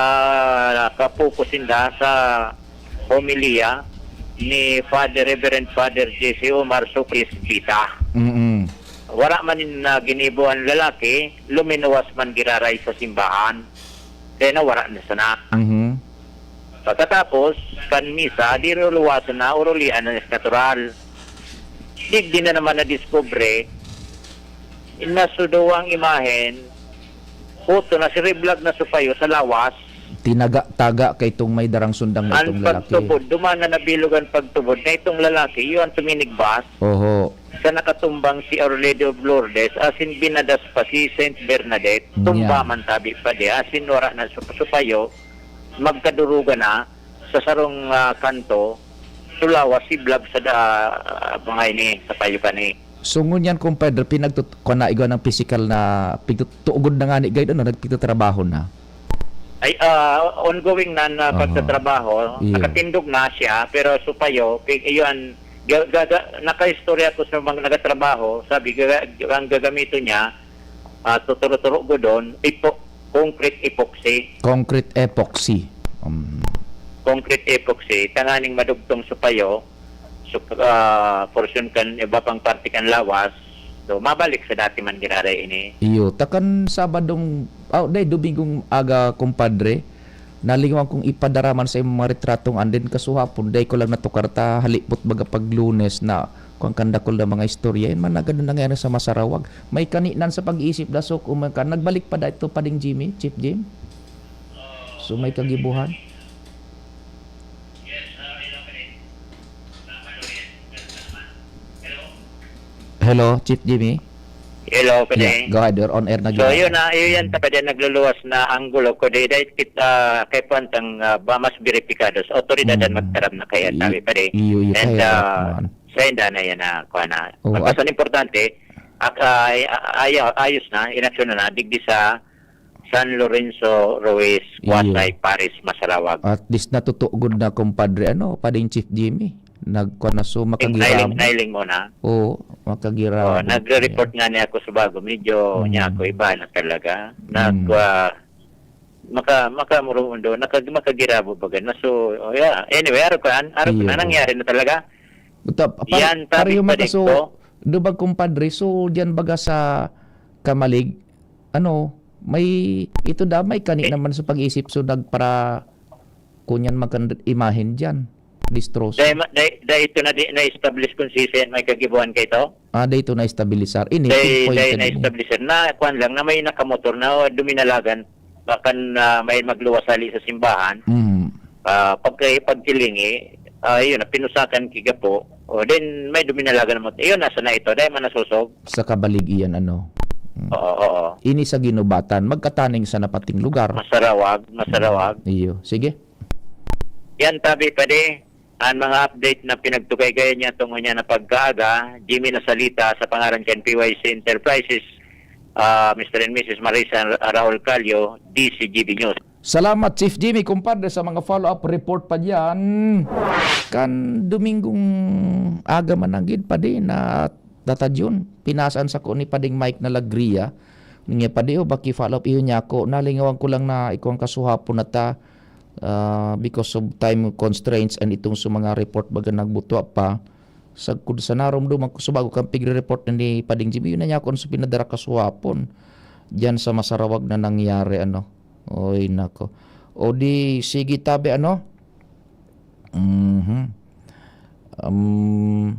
kapuko sinda sa homilya ni Father, Reverend Father J C Omar Sucris Vita. Mm-mm. Wala man nin, ah, ginibo an lalaki, luminuwas man giraray sa simbahan. Kaya nawara na sana. Mhm. Pagkatapos kan misa, di luwasan na, urulian na natural. Digdi na naman nadiskubre, nasudo ang imahen, puto na siriblag na supayo sa lawas. Tinaga-taga kay itong may darang sundang na Ang itong lalaki. Pagtubod, duman na nabilog ang pagtubod na itong lalaki, yun ang tuminigbas. Oho. Sa nakatumbang si Our Lady of Lourdes, asin binadas pa si Saint Bernadette, tumba Yan. man tabi pa di, asin wara na sup-, supayo, magkadurugan na sa sarong, ah, kanto, tulawa, siblag sa da-, ah, mga ini, sa payo kani. So, ngunyan, compadre, pinagtut-, kung na igwa ng pisikal na pigtut-, tuugod na nga ni guide, ano, nagpigtatrabaho na? Ay, ah, ongoing na, na Aha. pagtatrabaho. Iyo. Nakatindog na siya, pero supayo, pi-, iyon, ga-, ga-, ga-, nakaistorya ko sa mga nagatrabaho, sabi, ga-, ang gagamiton niya, ah, tuturo-turo ko doon, epo-, concrete epoxy. Concrete epoxy. Um. Concrete epoxy, tanganing madugtong supayo, so, ah, portion kan iba pang parte kan lawas, so, mabalik sa dati man giraray ini. Iyo, takan Sabadong, oh, day, Domingong aga, compadre, nalingawan kong ipadara man sa imong mga retratong andin kasuhapon, day ko lang natukar ta halipot baga pag Lunes na kuwan kan dakul na mga istorya. Yan man agad na nangyari sa Masarawag. May kaninan sa pag-iisip, dasok, uman ka. Nagbalik pa da ito, Pading Jimmy, Chief Jim? So, may kagibuhan? Hello, Chief Jimmy? Hello, Padi. Yeah, go ahead. You're on air na. So, yun na, yun yan, tapad yan, nagluluwas na ang gulo ko. Di, dahil kita, kay Pantang, ah, ba, mas beripikado. Sa otoridad ang Mm. magtaram na kaya, I-, tabi, Padi. iyo, iyo, And, kaya, ah, man. Sa inda na yan na, kuha na. Oo, Pagkasan at importante, ak-, ay-, ay-, ayos na, inaksyon na na, digdi sa San Lorenzo Ruiz, Iyo. Quasay, Paris, Masarawag. At least natutugod na, compadre, ano, Pading Chief Jimmy. Nagkuha na, so, Yung makagiramo. Nailing, nailing mo na? Oo, makagiramo. Oh, nagre-report Yeah. nga niya ako sa bago. Medyo Mm. niya ako, iba na talaga. Nag, Mm. ah, maka-, makamurundo, naka-, makagirabo baga na. So, oh, yeah. Anyway, araw ko, an-, araw ko Iyo. na, nangyari na talaga. Buta, pa-, Yan, tabi pareho pa man din kaso, ko. Dubag, compadre, so, diyan baga sa Camalig, ano, may, ito da, may kani Eh. naman sa pag-isip, so, nagpara-, kunyan magkan-, imahen diyan. Distroso. Dahil ma-, dahil, dahil ito na di, na-establish kung sisay may kagibuhan kay ito? Ah, dahil ito na-estabilisar. Ini, Dahil, pinpointan dahil ini. na-establish na, kwan lang, na may nakamotor na, o, duminalagan, bakan, ah, may magluwas hali sa simbahan. Mm. Ah, pagka-, pagkilingi, ah, yun, pinusakan ki gapo. O, then, may duminalagan naman. Yun, nasa na ito? Dahil manasosog? Sa Camalig iyan, ano? Mm. Oo, oo. Ini sa Guinobatan. Magkataning sa napating lugar. Masarawag, Masarawag. Mm. Iyo. Sige. Yan, tabi, pwede. Ang mga update na pinagtukay-kayan niya tungod niya na pagkaaga, Jimmy Nasalita sa pangaran kan P Y C Enterprises, ah, Mister and Missus Marisa Raul Calio, D C G B News. Salamat, Chief Jimmy, kumpadre, sa mga follow-up report pa diyan. Kan Domingong aga man nanggid pa di na tatadyon, pinasaan sa ko ni Pading Mike na Lagria. Niya pa di, o baki follow-up iyo niya ako. Nalingawan ko lang na ikaw ang kasuhapon na ta, ah, because of time constraints and itong sa mga report baga nagbutwa pa. Sagkod sa narumduman ko, subago kang pigre-report na ni Pading Jimmy, yun na niya ako sa pinadara kasuhapon. Diyan sa masarawag na nangyari, ano. Oy, nako. O di, sige tabi, ano? Mhm. Um,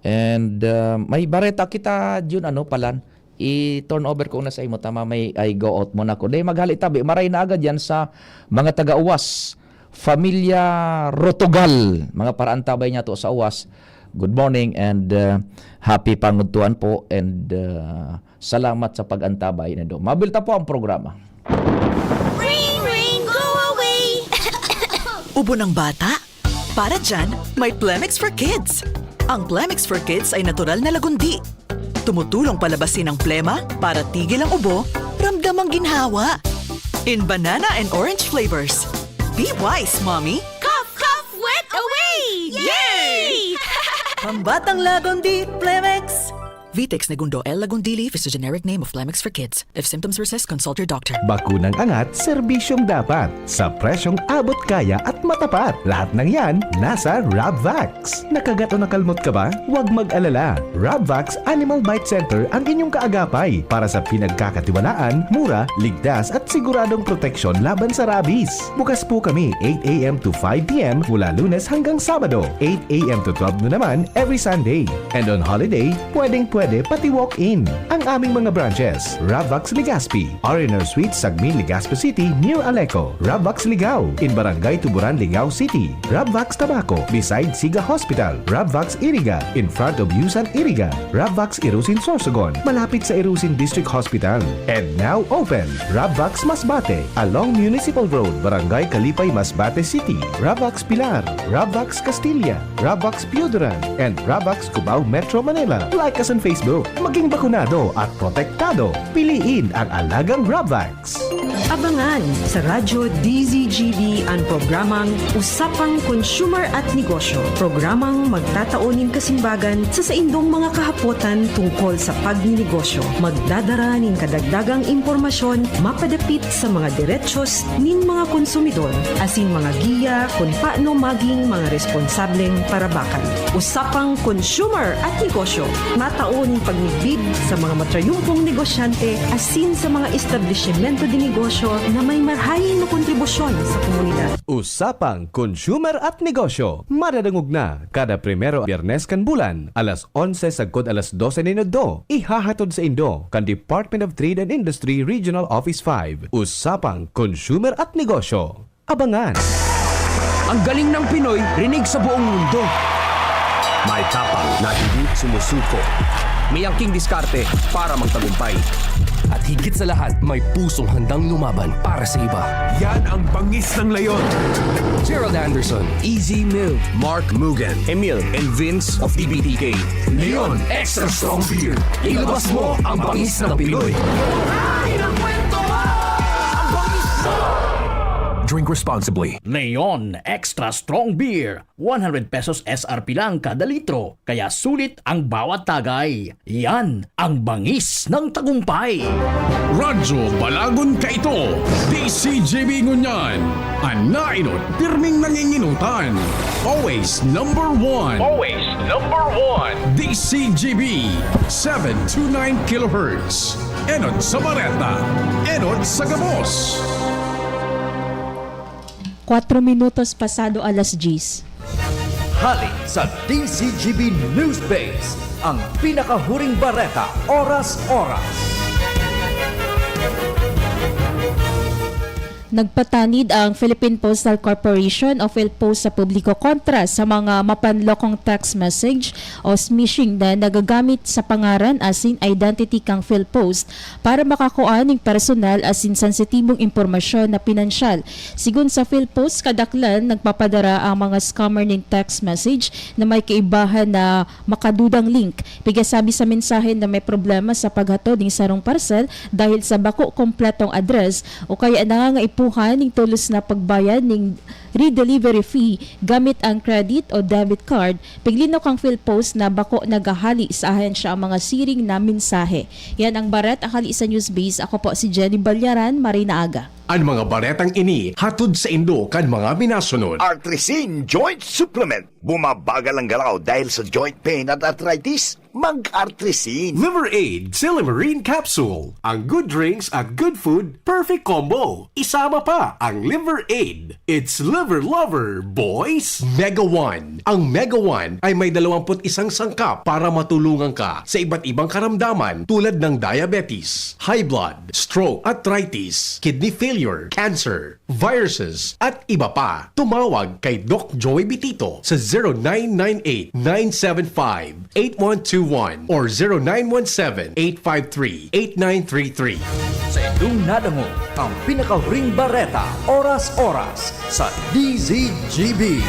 and, uh, may bareta kita, Jun, ano, palan? I-turn over ko na sa imo, tama, may, ay, go out mo na ko. Dahil maghali tabi, maray na agad yan sa mga taga-uwas. Familia Rotogal, mga paraantabay niya to sa uwas. Good morning and, uh, happy pangudtuan po and, uh, salamat sa pag-antabay nindo. Mabilta po ang programa. Ring, ring, go away! Ubo ng bata? Para dyan, may Plemex for Kids. Ang Plemex for Kids ay natural na lagundi. Tumutulong palabasin ang plema para tigil ang ubo, ramdam ang ginhawa. In banana and orange flavors. Be wise, Mommy! Cough, cough, wet away! Yay! Pambatang Lagundi, Plemex! Vitex Negundo L. Lagundili is the generic name of Plemex for Kids. If symptoms persist, consult your doctor. Bakunang angat, serbisyong dapat. Sa presyong abot kaya at matapat. Lahat ng yan, nasa Rabvax. Nakagat o nakalmot ka ba? Huwag mag-alala. Rabvax Animal Bite Center ang inyong kaagapay para sa pinagkakatiwalaan, mura, ligtas at siguradong proteksyon laban sa rabies. Bukas po kami eight a.m. to five p.m. mula Lunes hanggang Sabado, eight a.m. to twelve noon naman every Sunday. And on holiday, pwedeng-pwede pati walk-in. Ang aming mga branches, Ravvax Legazpi, R and R Suite, Sagmin, Legazpi City, near Aleco, Ravvax Ligao, in Barangay Tuburan, Ligao City, Ravvax Tabaco, beside Siga Hospital, Ravvax Iriga, in front of Yusan Iriga, Ravvax Irusin Sorsogon, malapit sa Irusin District Hospital. And now open, Ravvax Masbate, along Municipal Road, Barangay Kalipay, Masbate City, Ravvax Pilar, Ravvax Castilla, Ravvax Pioduran, and Ravvax Cubao, Metro Manila. Like us on Facebook. Maging bakunado at protektado. Piliin ang alagang Ravvax. Abangan sa Radyo D Z G B an programang Usapang Consumer at Negosyo, programang magtatao nin kasimbagan sa saindong mga kahapotan tungkol sa pagninegosyo. Magdadara nin kadagdagang impormasyon mapadapit sa mga derechos nin mga konsumidor, asin mga giya kun paano maging mga responsableng parabakan. Usapang Consumer at Negosyo, matao nin pagmidbid sa mga matrayumpong negosyante asin sa mga establisimento de negosyo na may marahay na kontribusyon sa komunidad. Usapang Consumer at Negosyo, madadangog na kada primero Biyernes kan bulan, alas onse sagkod alas dose nin udto. Ihahatod saindo kan Department of Trade and Industry Regional Office five. Usapang Consumer at Negosyo. Abangan! Ang galing ng Pinoy, rinig sa buong mundo. May tapang na hindi sumusuko. May angking diskarte para magtagumpay. At higit sa lahat, may pusong handang lumaban para sa iba. Yan ang bangis ng leon. Gerald Anderson, Easy Mill, Mark Mugen, Emil, and Vince of T B T K. Leon Extra Strong Beer. Ilabas mo ang bangis ng Pinoy. Drink responsibly. Leon Extra Strong Beer, one hundred pesos S R P lang kada litro, kaya sulit ang bawat tagay. Yan ang bangis ng tagumpay. Radyo Balagon Kaito, D C G B Ngunyan, an nainot pirming nanginginutan. Always number one. Always number one. D C G B, seven two nine kilohertz. Enot sa bareta, enot sa gabos. Cuatro minutos pasado alas diyes. Hali sa D Z G B Newsbase, ang pinakahuring bareta, oras-oras. Nagpatanid ang Philippine Postal Corporation o PhilPost sa publiko kontra sa mga mapanlokong text message o smishing na nagagamit sa pangaran asin identity kan PhilPost para makakua nin personal asin sensitibong impormasyon na pinansyal. Sigon sa PhilPost, kadaklan nagpapadara ang mga scammer nin text message na may kaibahan na makadudang link. Pigasabi sa mensahe na may problema sa paghatod nin sarong parcel dahil sa bako kompletong address o kaya nangangaipuhan nin tolos na pagbayad nin redelivery fee gamit ang credit o debit card. Piglinok ang PhilPost na bako naghahali sa ahensya ang mga siring na mensahe. Yan ang Bareta hali sa Newsbase. Ako po si Jenny Balyaran. Maray na aga. An mga baretang ini hatod saindo kan mga minasunod. Artrisin Joint Supplement. Bumabagal ang galaw dahil sa joint pain at arthritis? Mag-Artrisin. Liver Aid, Silymarin Capsule. Ang good drinks at good food, perfect combo. Isama pa ang Liver Aid. It's Liver Lover, boys! Mega One. Ang Mega One ay may dalawampu't isang sangkap para matulungan ka sa iba't ibang karamdaman tulad ng diabetes, high blood, stroke, arthritis, kidney failure, cancer, viruses, at iba pa. Tumawag kay Doc Joey Bitito sa zero nine nine eight, nine seven five, eight one two one or zero nine one seven, eight five three, eight nine three three. Sa indong nadangog ang pinakahuring bareta, oras-oras, sa D Z G B.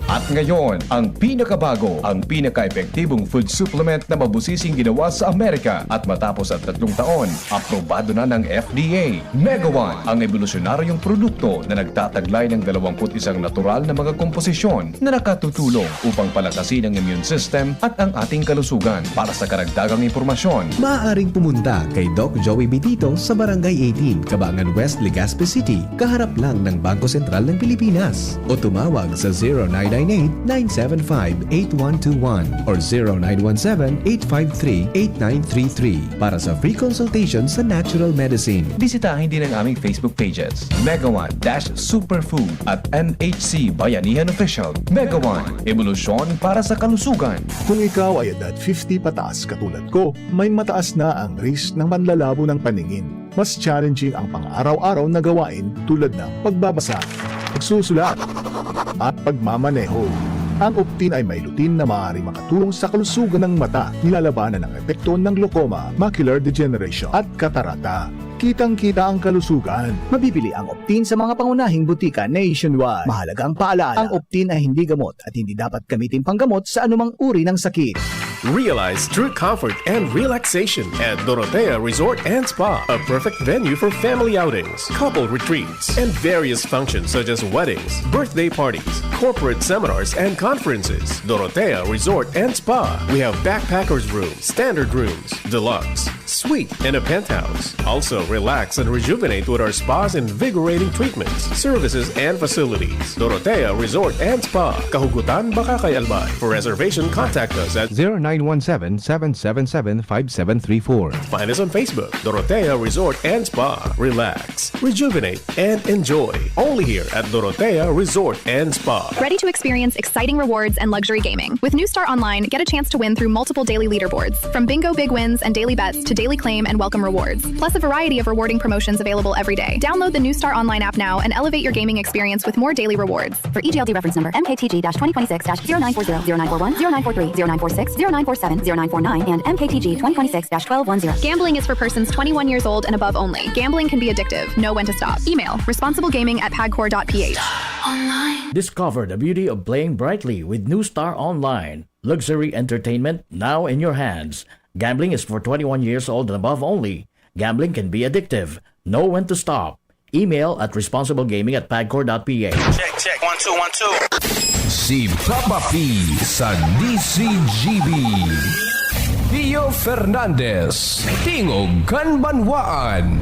At ngayon, ang pinakabago, ang pinaka-epektibong food supplement na mabusising ginawa sa Amerika. At matapos ang tatlong taon, aprobado na ng F D A. Mega One, ang ebolusyonaryong produkto na nagtataglay ng dalawampu't isang natural na mga komposisyon na nakatutulong upang palakasin ang immune system at ang ating kalusugan. Para sa karagdagang impormasyon, maaaring pumunta kay Doc Joey Bitito sa Barangay eighteen, Cabangan West, Legazpi City, kaharap lang ng Bangko Sentral ng Pilipinas. O tumawag sa zero nine nine eight, nine seven five, eight one two one or zero nine one seven, eight five three, eight nine three three para sa free consultation sa natural medicine. Bisitahin din ang aming Facebook pages, Mega One dash Superfood at M H C Bayanihan Official. Mega One, ebolusyon para sa kalusugan. Kung ikaw ay edad fifty pataas katulad ko, may mataas na ang risk ng manlalabo ng paningin. Mas challenging ang pang-araw-araw na gawain tulad ng pagbabasa, pagsusulat, at pagmamaneho. Ang Optin ay may lutein na maaaring makatulong sa kalusugan ng mata, nilalabanan ang epekto ng glaucoma, macular degeneration, at katarata. Kitang-kita ang kalusugan. Mabibili ang Optin sa mga pangunahing butika nationwide. Mahalagang paalala, ang Optin ay hindi gamot at hindi dapat gamitin panggamot sa anumang uri ng sakit. Realize true comfort and relaxation at Dorotea Resort and Spa, a perfect venue for family outings, couple retreats, and various functions such as weddings, birthday parties, corporate seminars, and conferences. Dorotea Resort and Spa. We have backpackers room, standard rooms, deluxe, suite, and a penthouse. Also, relax and rejuvenate with our spa's invigorating treatments, services, and facilities. Dorotea Resort and Spa, Kahugutan, Bacacay, Albay. For reservation, contact us at zero nine one seven, seven seven seven, five seven three four. Find us on Facebook, Dorotea Resort and Spa. Relax, rejuvenate, and enjoy. Only here at Dorotea Resort and Spa. Ready to experience exciting rewards and luxury gaming? With New Star Online, get a chance to win through multiple daily leaderboards, from bingo big wins and daily bets to daily claim and welcome rewards, plus a variety of rewarding promotions available every day. Download the New Star Online app now and elevate your gaming experience with more daily rewards. For E G L D reference number, M K T G dash twenty twenty-six dash zero nine four zero, zero nine four one, zero nine four three, zero nine four six, zero nine four seven, zero nine four nine, and M K T G twenty twenty-six dash twelve one zero. Gambling is for persons twenty-one years old and above only. Gambling can be addictive. Know when to stop. Email responsiblegaming at pagcor dot p h. Discover the beauty of playing brightly with New Star Online. Luxury entertainment now in your hands. Gambling is for twenty-one years old and above only. Gambling can be addictive. Know when to stop. Email at responsiblegaming at pagcor dot p h. Check, check. One, two, one, two. Si Papa P sa D Z G B. Theo Fernandez, Tingog kan Banwaan.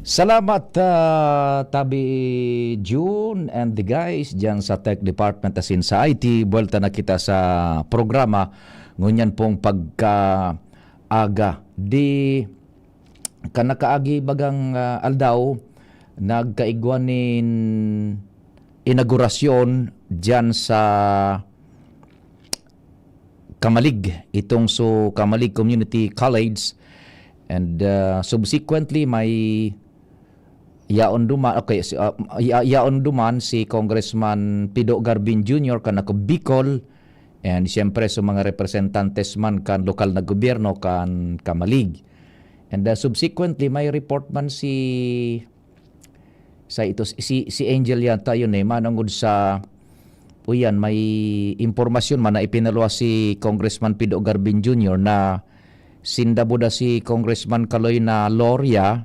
Salamat, ah, Tabi June and the guys diyan sa Tech Department asin sa I T. Buwelta na kita sa programa ngunyan pong pagkaaga. Di, kan nakaagi bagang, ah, aldaw, nagkaigwa nin inaugurasyon diyan sa Camalig, itong so Camalig Community College, And, ah, subsequently, may yaon duman, okay, si, ah, ya-, yaon duman si Congressman Pido Garbin Junior kan Ako Bicol, and siyempre sa mga representantes man kan lokal na gobyerno kan Camalig. And, ah, subsequently, may report man si, sa ito, si, si Angel yata yun eh, manungod sa, o yan, may impormasyon man na ipinaluwas si Congressman Pido Garbin Junior na sinda buda si Congressman Kaloy na Loria,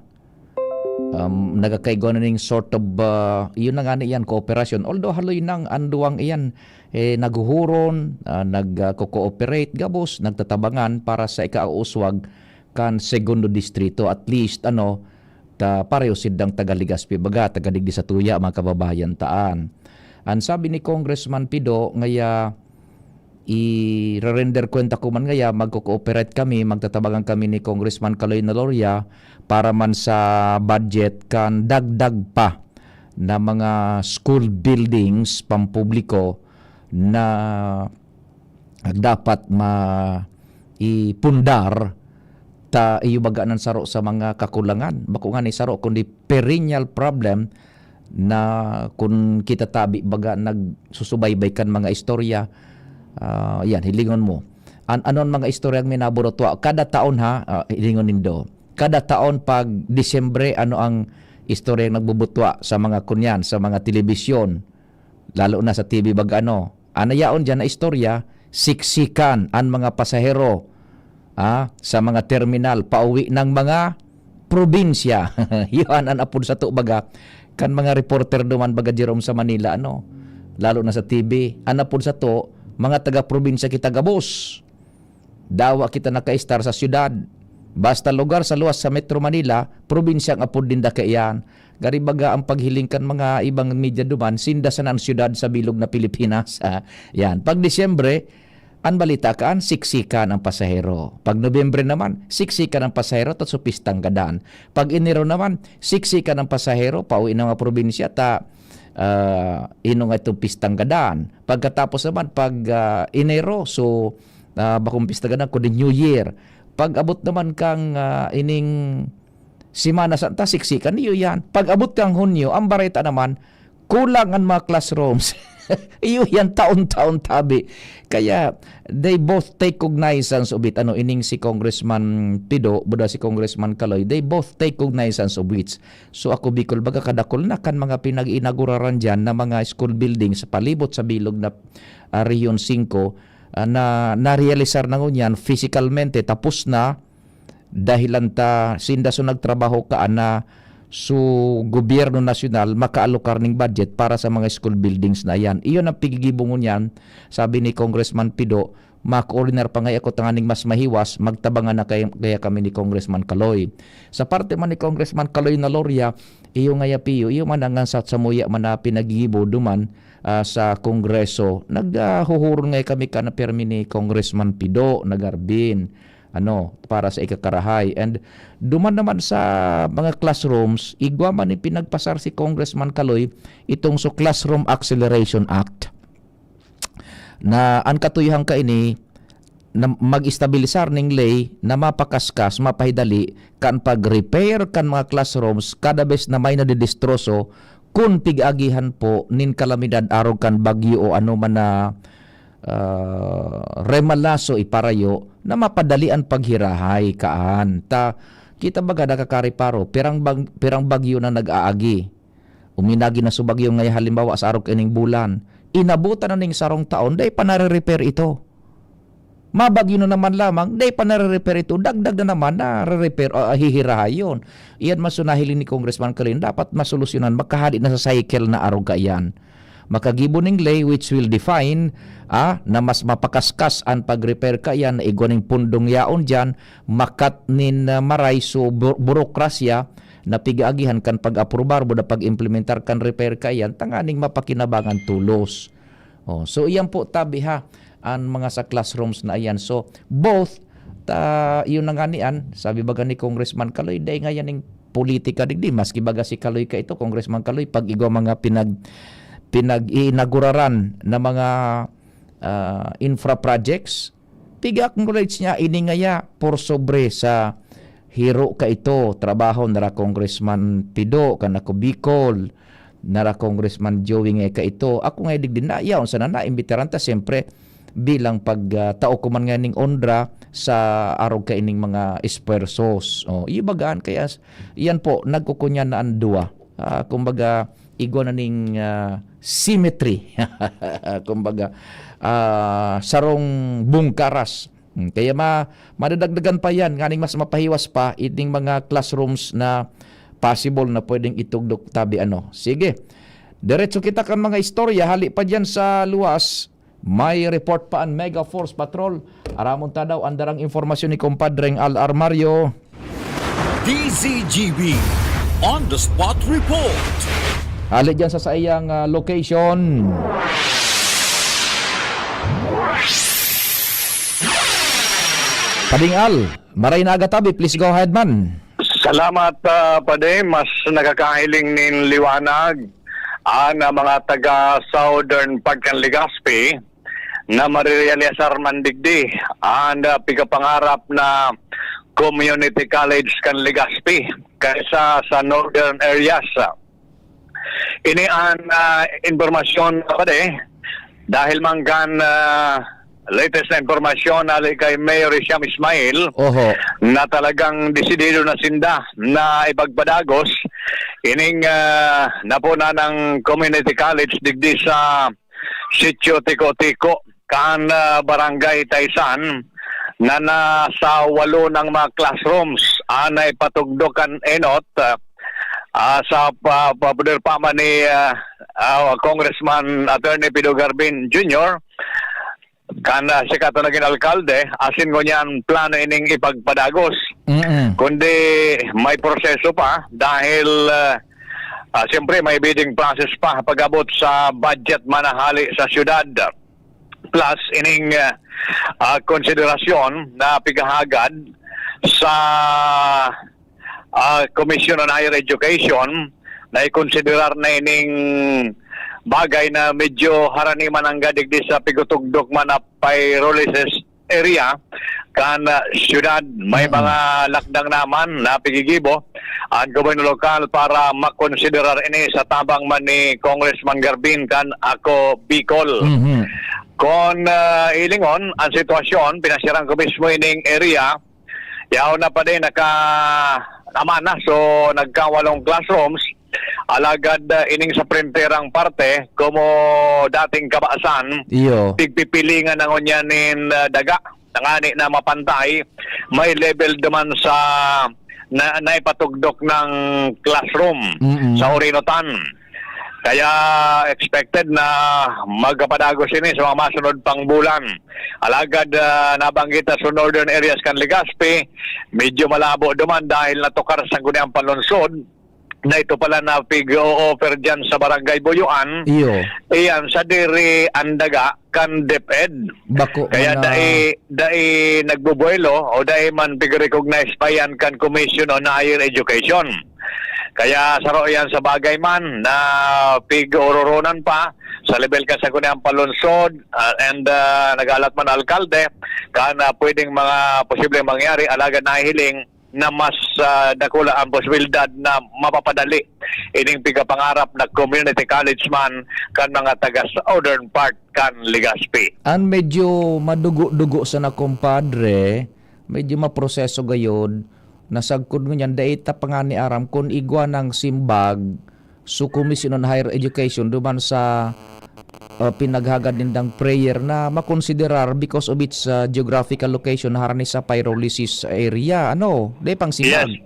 um, nagakaigwa na ning sort of, ah, yun na nga na iyan, kooperasyon. Although haloy nang an duwang iyan, eh, naghuhuron, ah, nag, ah, ko-cooperate, gabos, nagtatabangan para sa ikauswag kan Segundo Distrito. At least, ano, ta, pareho sidang taga Legazpi, baga, taga digdi sa tuya, mga kababayan taan. Ang sabi ni Congressman Pido, ngaya, i-render kwenta ko man ngaya, magko-cooperate kami, magtatabangan kami ni Congressman Kaloy na Loria para man sa budget kan dagdag pa na mga school buildings pampubliko na dapat ma-, ipundar ta iyo baga nan saro sa mga kakulangan. Bako nga ni saro, kundi perennial problem na kun kita tabi baga nagsusubaybay kan mga istorya, ah, yan, hilingon mo. An-, anon mga istoryang minaburutwa kada taon, ha? Ah, hilingon nindo. Kada taon pag Disyembre, ano ang istoryang nagbubutwa sa mga kunyan, sa mga telebisyon, lalo na sa T V baga ano? An nayaon diyan na istorya, siksikan an mga pasahero, ah, sa mga terminal pauwi ng mga probinsya. Yan an apod sato baga kan mga reporter duman baga, Jerome, sa Manila, ano? Lalo na sa T V. An apod sato, mga taga-probinsya kita gabos. Dawa kita nakaistar sa syudad. Basta lugar sa luwas sa Metro Manila, probinsya ang apod ninda kaiyan. Gari baga ang paghiling kan mga ibang media duman, sinda sana an syudad sa bilog na Pilipinas. Ah, yan. Pag Disyembre, an balita kaan, siksikan ang pasahero. Pag Nobyembre naman, siksikan ang pasahero, ta su pistang gadan. Pag Enero naman, siksikan ang pasahero, pauwi na mga probinsya, ta, ah, ino nga itong pistang gadan. Pagkatapos naman, pag, ah, Enero, so, ah, bakong pista gadan, kundi New Year. Pag abot naman kang, ah, ining Semana Santa, siksikan iyo yan. Pag abot kang Hunyo, ang bareta naman, kulang ang mga classrooms. Iyo yan, taon-taon tabi. Kaya, they both take cognizance of it. Ano, ining si Congressman Pido, buda si Congressman Kaloy, they both take cognizance of it. So, ako, Bicol, baga kadakol na kan mga pinag-inaguraran dyan na mga school building sa palibot sa bilog na, ah, Region singko, ah, na narealisar na ngunyan, physicalmente, tapos na, dahilan ta sinda so nagtrabaho kaan na so gobyerno nasyonal makaalokar ning budget para sa mga school buildings na yan. Iyon ang pigigibo ngunyan, sabi ni Congressman Pido, ma-coordinar pa ngaya ako tanganing mas mahiwas, magtabangan na kaya, kaya kami ni Congressman Kaloy. Sa parte man ni Congressman Kaloy na Loria, iyo ngaya piyo, iyo man ang sa samuya man na pinagigibo duman, ah, sa Kongreso. Naghuhuron ngaya kami ka na permi ni Congressman Pido na Garbin, ano, para sa ikakarahay. And duman naman sa mga classrooms, igwa man ni pinagpasar si Congressman Kaloy itong so Classroom Acceleration Act, na an katuyuhan kaini na mag-estabilisar ning ley na mapakaskas, mapahidali kan pag-repair kan mga classrooms kada bes na may nadidistroso kun pig-agihan po nin kalamidad arog kan bagyo o anoman na, ah, remalaso iparayo na mapadali an paghirahay kaan. Ta kita baga nakakareparo, pirang bag-, pirang bagyo na nag-aagi. Uminagi na so bagyo ngaya halimbawa sa arog ining bulan. Inabutan na ning sarong taon, dai pa nare-repair ito. Mabagyo na naman lamang, dai pa nare-repair ito, dagdag na naman nare-repair, ah, hihirahay yun. Iyan man so nahiling ni Congressman Kalin, dapat masolusyonan, makahali na sa cycle na arog kaiyan. Makagibo ning ley which will define, ah, na mas mapakaskas an pag-repair kaiyan na igwa ning pundong yaon diyan, makat nin, ah, maray so bu-, burokrasya na pig-aagihan kan pag-aprobar buda pag-implementar kan repair kaiyan tanganing mapakinabangan tolos. Oh, so iyan po tabi ha, an mga sa classrooms na iyan. So both, ta, yun na nga niyan, sabi baga ni Congressman Kaloy, dai nga yan ning politika digdi, maski baga si Kaloy ka ito, Congressman Kaloy, pag igwa mga pinag-, pinag-iinaguraran na mga, ah, infra projects, pig-acknowledge niya, ini ngaya por sobre sa hiro kaito, trabaho nira Congressman Pido, kan ako Bicol, nira Congressman Joey nga kaito. Ako nga digdi na, yaon sana naimbitaran ta, siyempre, bilang pag, ah, tao ko man nga ning onra sa arog kaining mga esfuerzos. Oh, iyo bagaan kaya s-, iyan po, nagkukunyan na an duwa. Ah, kumbaga, igwa na ning, ah, symmetry. Kumbaga, ah, sarong bungkaras. Hmm, kaya ma-, madadagdagan pa yan, nganing mas mapahiwas pa ining mga classrooms na possible na pwedeng itugdok tabi ano. Sige, diretso kita kan mga istorya, hali pa dyan sa luwas. May report pa an Mega Force Patrol. Aramon ta daw an darang impormasyon ni Compadreng Al Armario. D Z G B On the Spot Report. Hali dyan sa saiyang, ah, location. Pading Al, maray na aga tabi, please go ahead man. Salamat, ah, Pade. Mas nakakahiling nin liwanag an, ah, mga taga Southern Park kan Legazpi na marirealisar man digdi an, ah, pigapangarap na community college kan Legazpi kaysa sa northern areas. Ini an, ah, impormasyon, Pade, dahil man kan, ah, latest na impormasyon hali kay Mayor Hisham Ismail Oho. na talagang desidido na sinda na ipagpadagos ining, ah, napunan ng community college digdi sa Sitio Tiko-Tiko kan, ah, Barangay Taisan na nasa walo ng mga classrooms ang naipatugdok kan enot, ah, ah, sa pa, pa, poder pa man ni, ah, ah, Congressman Attorney Pido Garbin Junior, kan, ah, siya kato naging alkalde, asin ngunyan plano ining ipagpadagos. Mm-mm. Kundi may proseso pa dahil, ah, ah, siyempre may bidding process pa pag-abot sa budget manahali sa syudad. Plus, ining, ah, ah, konsiderasyon na pigahagad sa, ah, Commission on Higher Education na ikonsiderar na ining bagay na medyo harani man ang gadigdi sa pigutugdok man na pyrolysis area kan, ah, syudad. May Mm. mga lakdang naman na pigigibo ang gobyerno lokal para makonsiderar ini sa tabang man ni Congressman Garbin kan Ako Bicol. Mhm. Kon, ah, ilingon ang sitwasyon, pinasyaran ko mismo ining area. Yaon na pa din, naka, tama na. So, nagkawalong classrooms. Alagad, ah, ining sa printerang parte, komo dating kabasan, Iyo. pigpipilingan na ngunyan nin, ah, daga. Tangani na mapantay, may level duman sa na, naipatugdok ng classroom Mm-mm. sa Orinotan. Kaya expected na magkapadagos ini sa mga masunod pang bulan. Alagad, ah, nabanggit na sa northern areas kan Legazpi, medyo malabo duman dahil natukar sa Sangguniang Panlungsod na ito pala na pig-o-offer dyan sa Barangay Buyuan. Iyo. Iyan, sa diri ang daga kan DepEd. Bako Kaya man na dai, dai nagbubuelo o dai man pig-recognize pa yan kan Commission on Higher Education. Kaya saro yan sa bagay man na pig-ororonan pa sa level kan Sangguniang Panlungsod, ah, and, ah, nag-alat man alkalde kan, ah, pwedeng mga posibleng mangyari, alagad nahihiling na mas, ah, dakula ang posibilidad na mapapadali ining pigapangarap na community college man kan mga taga Southern Part kan Legazpi. An medyo madugo-dugo sana, kumpadre, medyo maproseso gayod, nasagkod ngunyan, dai ta pa ngani aram kun igwa nang simbag, so Commission on Higher Education, duman sa, uh, pinaghagad nindang prayer na makonsiderar because of its, uh, geographical location, harani sa pyrolysis area. Ano? Dai pang simbag? Yes.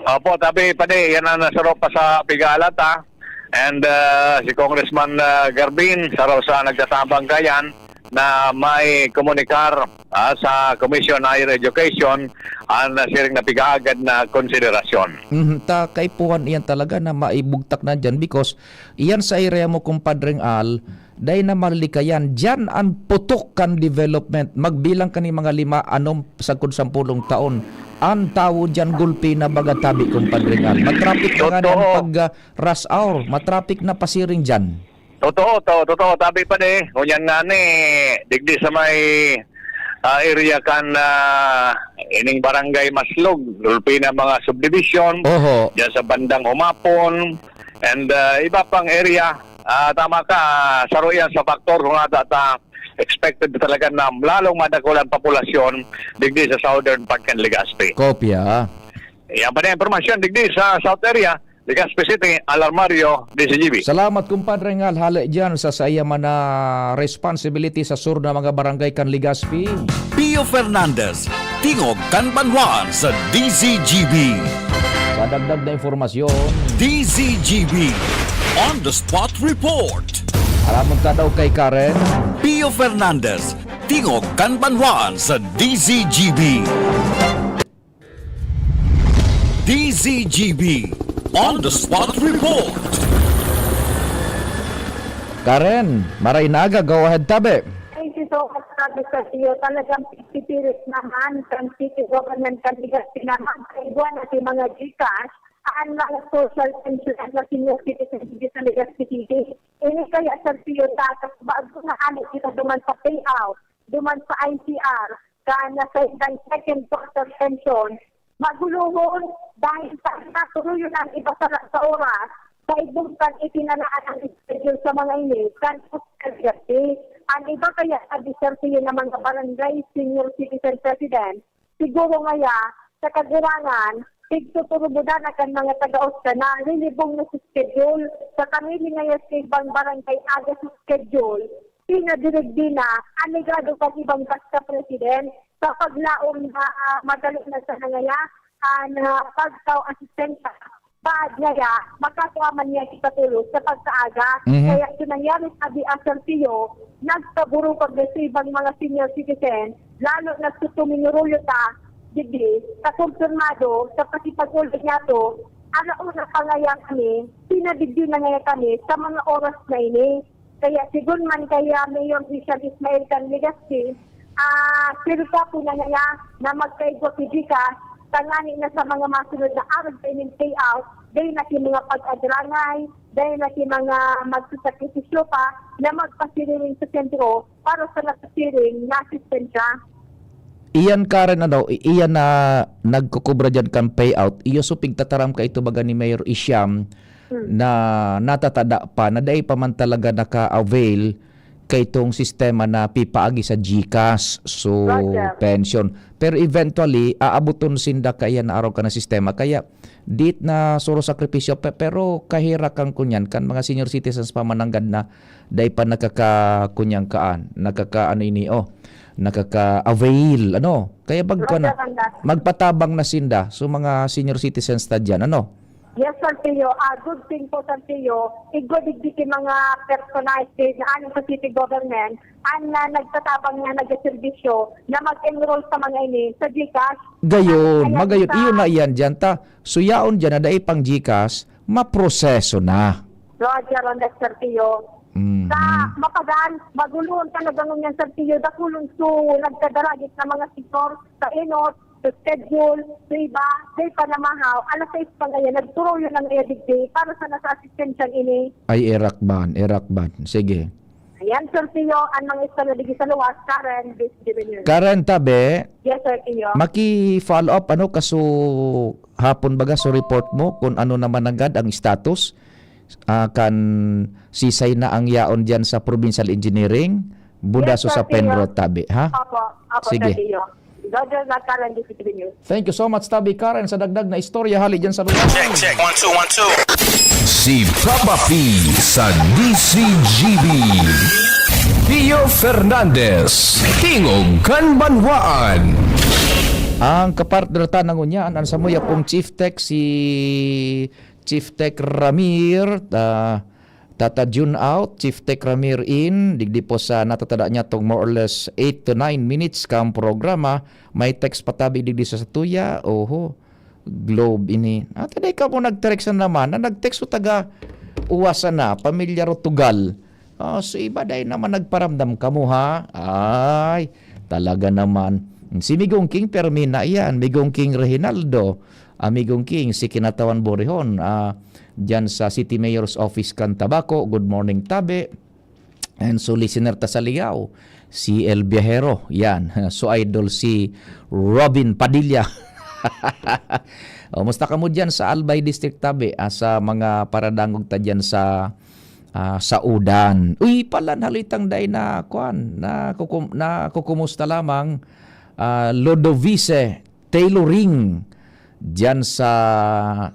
Opo, tabi, padi, yan ang nasaro pa sa pigalat, ha. And, ah, si Congressman, ah, Garbin, saro sa nagtatabang kayan na may komunikar, ah, sa Commission on Higher Education ang, ah, siring na pigahagad na konsiderasyon. Mhm, ta kaipuhan iyan talaga na maibugtak na diyan because iyan sa area mo, kumpadreng Al, dai na malikayan. Diyan ang putok kan development. Magbilang ka ni mga lima, anom, sagkod sampulong taon. Ang tawo diyan gulpi na baga tabi, kumpadreng Al. Matraffic na nga Totoo. ang pag, ah, rush hour. Matraffic na pasiring diyan. Totoo, to, totoo. Tabi pa ni, ngunyan nga ni, digdi sa may, ah, area kan, ah, ining barangay Maslog, gulpi na mga subdivision, Oho. diyan sa bandang Umapon, and, ah, iba pang area. Ah, tama ka, ah, saro yan sa factor kung ata ta expected talaga na lalong madakul ang populasyon digdi sa southern part kan Legazpi. Kopya. Yan pa na impormasyon digdi sa South Area, Legazpi City, Alarmario, D C G B. Salamat, kumpadre, nga hale dyan sa saiya man na responsibility sa sur na mga barangay kan Legazpi. Pio Fernandez, tingog kan banwaan sa D Z G B. Sa dagdag na impormasyon, D Z G B, on the spot report. Aramon ta daw kay Karen. Pio Fernandez, tingog kan banwaan sa D Z G B. D Z G B, on the spot report. Karen, maray na aga, go ahead, tabi. Thank you so much, Sabi sa iyo. Talagang pipitirit naman kan city government kan Legazpi naman. Sa ibuan na si mga GCash, ang mga social pension na senior citizen dito sa Legazpi City. Ini kaya, Sir Pio, dapat bago na ano kita duman sa payout, duman sa I C R, ka nasa second quarter pension, magulohon dahil sa natuloy yun ang iba sa, sa oras, sa ibang kan itinanaan ang schedule sa mga ini, kan Oscar Garcia. Ang iba kaya sa disertiyo ng mga barangay senior citizen president, siguro ngaya, sa kagurangan, pigtuturubudan na kan mga taga-Oscar na lilibong na sa schedule. Sa kanili ngaya sa ibang barangay aga sa schedule, pinadirigdi na, anigado kan ibang basta president, sa paglaom na, ah, madali na sa nangaya, ah, na pagkaw asistensya, baad ngaya, makakua man niya kita tulos sa pagkaaga. Mhm. Kaya sa nangyari sa di Asalpio, nagkaburukag na sa ibang mga senior citizen, lalo na sa tuminurulyo ta, digdi, sa kumpirmado, sa pakipag-ulay niya to, alauna pa ngaya kami, pinadigdi na ngaya kami sa mga oras na ini. Kaya sigon man kaya Mayor Richard Ismael kan Legazpi, ah, sirka po na niya na magkaigwa si GCash, tangani na sa mga masunod na araw sa ining payout, dahil na si mga pag-adrangay, dahil na si mga magsasakripisyo pa na magpasiriring sa sentro para sa nasasiring na asistensya. Iyan, Karen, ano, i-, iyan na nagkukubra diyan kan payout. Iyo, so pigtataram ka ito baga ni Mayor Isyam Hmm. na natatada pa, na dai pa man talaga naka-avail kaitong sistema na pipaagi sa GCash, so Roger. pension. Pero eventually, aaboton sinda kaiyan na araw ka na sistema. Kaya, dit na suro sakripisyo, pe-, pero kahirakan ko niyan, kan mga senior citizens pa mananggad na dai pa nakaka-, kunyang kaan, nakaka-ano ini, oh, nakaka-avail, ano? Kaya bagko na, Roger, Roger. magpatabang na sinda, so mga senior citizens ta diyan, ano? Yes, Sir Pio. Ah, good thing po, Sir Pio. Igwa digdi ki mga personahe na ano sa city government, ang, ah, nagtatabang na nagserbisyo na mag-enroll sa mga ini sa GCash. Gayon, Kaya magayon, sa iyo na iyan diyan ta. So, yaon diyan na dai pang GCash, maproseso na. Roger, on that, Sir Pio. Mhm. Sa mapagaan, maguluhan talaga ngunyan, Sir Pio. Dakulon so nagkadaragit na mga sektor sa enot, sa schedule, sa iba, sa ipanamahaw, alas sais pa ngayon, nagturuyo na ngayon digdi para sa nasa asistensyang ini. Ay, erakban, erakban. Sige. Ayan, Sir Pio, ang mga istorya digdi sa luwas, Karen, this is Jimmy News. Karen, tabi, Yes, Sir Pio. maki-follow up, ano, kaso hapon baga, so report mo kung ano naman agad ang status, ah, kan sisay na ang yaon diyan sa Provincial Engineering, Budaso Yes, Sir sa Pio. Penro, tabi, ha? Opo, opo, Sige. Sir Pio. Roger Natalan, D C T V News. Thank you so much, Tabi Karen, sa dagdag na istorya hali dyan sa lugar. Check, check. One, two, one, two. Si Papa P sa D C G B. Pio Fernandez, Tingog kan Banwaan. Ang kapartner ta na ngunyan, ang samuya pong Chief Tech, si Chief Tech Ramir, ah, Tata June out, Chief Tech Ramir in, digdi po sa natatada niya tong more or less eight to nine minutes kang programa. May text pa tabi digdi sa satuya. Oho, Globe ini. At hindi ka mo nag-text na naman, na nag-text o taga Uwasa na, pamilyar o Tugal. Ah, so iba dahil naman nagparamdam kamo, ha? Ay, talaga naman. Si Migong King Fermina yan, Migong King Reginaldo, Amigong King, si Kinatawan Borihon, ah, diyan sa City Mayor's Office kan Tabaco. Good morning, Tabi. And so, listener ta sa Ligao, si El Viajero, yan. So, idol si Robin Padilla. O, musta kamo dyan sa Albay District, tabi? Ah, sa mga paradangog ta dyan sa, ah, Saudan. Uy, pala, halitang day na, kwan, na, kukum, na kukumusta lamang, ah, Lodovice Tailoring dyan sa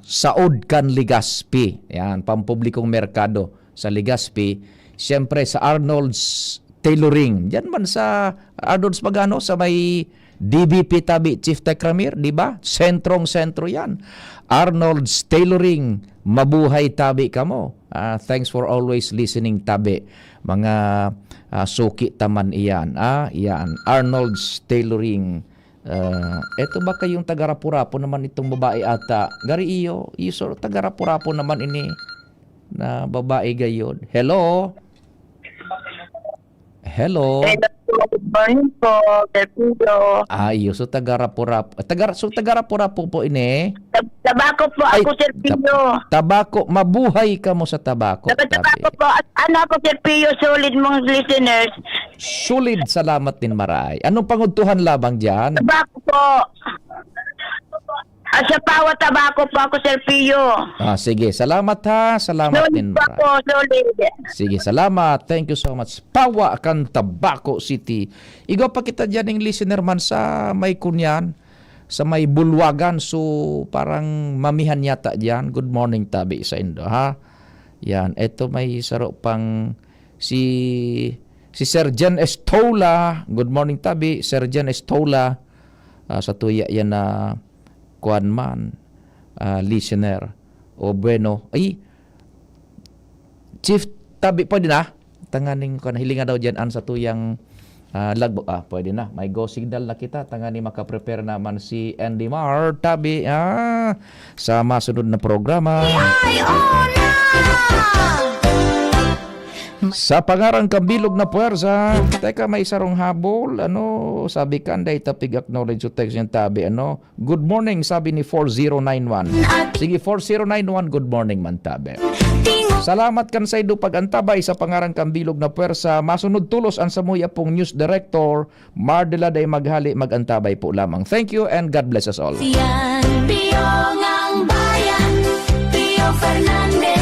Saod kan Legazpi. Yan, pampublikong merkado sa Legazpi. Siyempre, sa Arnold's Tailoring. Diyan man sa Arnold's Pagano, sa may D B P tabi, Chief Tecramir, di ba? Sentrong-sentro yan. Arnold's Tailoring, mabuhay tabi kamo. Ah, thanks for always listening tabi. Mga ah, suki taman iyan. Ah, iyan. Arnold's Tailoring. Ah, eto ba kayong taga-Rapu-Rapu naman itong babae ata? Gari iyo, iyo so, taga-Rapu-Rapu naman ini na babae gayod. Hello? Hello? Hello po. Good morning po, Sir Pio. Ah, iyo. So, taga-Rapu-Rapu. Taga, so, taga-Rapu-Rapu po ini? Tab- Tabako po Ay, ako, Sir tab- Pio. Tabaco, mabuhay kamo sa Tabaco. Taga Tabako Tabi. Po. Ano ako, Sir Pio, solid mong listeners. Solid, salamat din maray. Anong pangudtuhan labang dyan? Tabako po. Ah, sa Pawa, Tabako po ako, Sir Pio. Ah, sige, salamat ha. Salamat Solid din po maray. Ako, solid. Sige, salamat. Thank you so much. Pawa kan Tabaco City. Igwa pa kita dyan ng listener man sa may kunyan, sa may Bulwagan. So, parang mamihan yata dyan. Good morning, tabi sa indo, ha? Yan. Eto may saro pang si, si Sir Jen Estola. Good morning, tabi. Sir Jen Estola. Ah, sa tuya yan na kuan man, ah, listener. O bueno, ay, Chief, tabi, pwede na? Tanganing ko na, hilinga daw dyan an sa tuyang ah, lagbo. Ah, pwede na. May go signal na kita. Tanganing makaprepare naman si Andy Mar, tabi, ah, sa masunod na programa. Ay, oo na! Sa pangaran kan bilog na puwersa, teka, may sarong habol. Ano, sabi kan, dahil tapig acknowledge to text yung tabi, ano, good morning, sabi ni four zero nine one. Sige, four zero nine one, good morning man, tabi. Tingog Salamat kan saindo pag-antabay sa pangaran kan bilog na puwersa. Masunod tulos an samuya pong news director, Mar de la Day Maghali, mag-antabay po lamang. Thank you and God bless us all. yan, Pio ngang bayan, Pio Fernandez.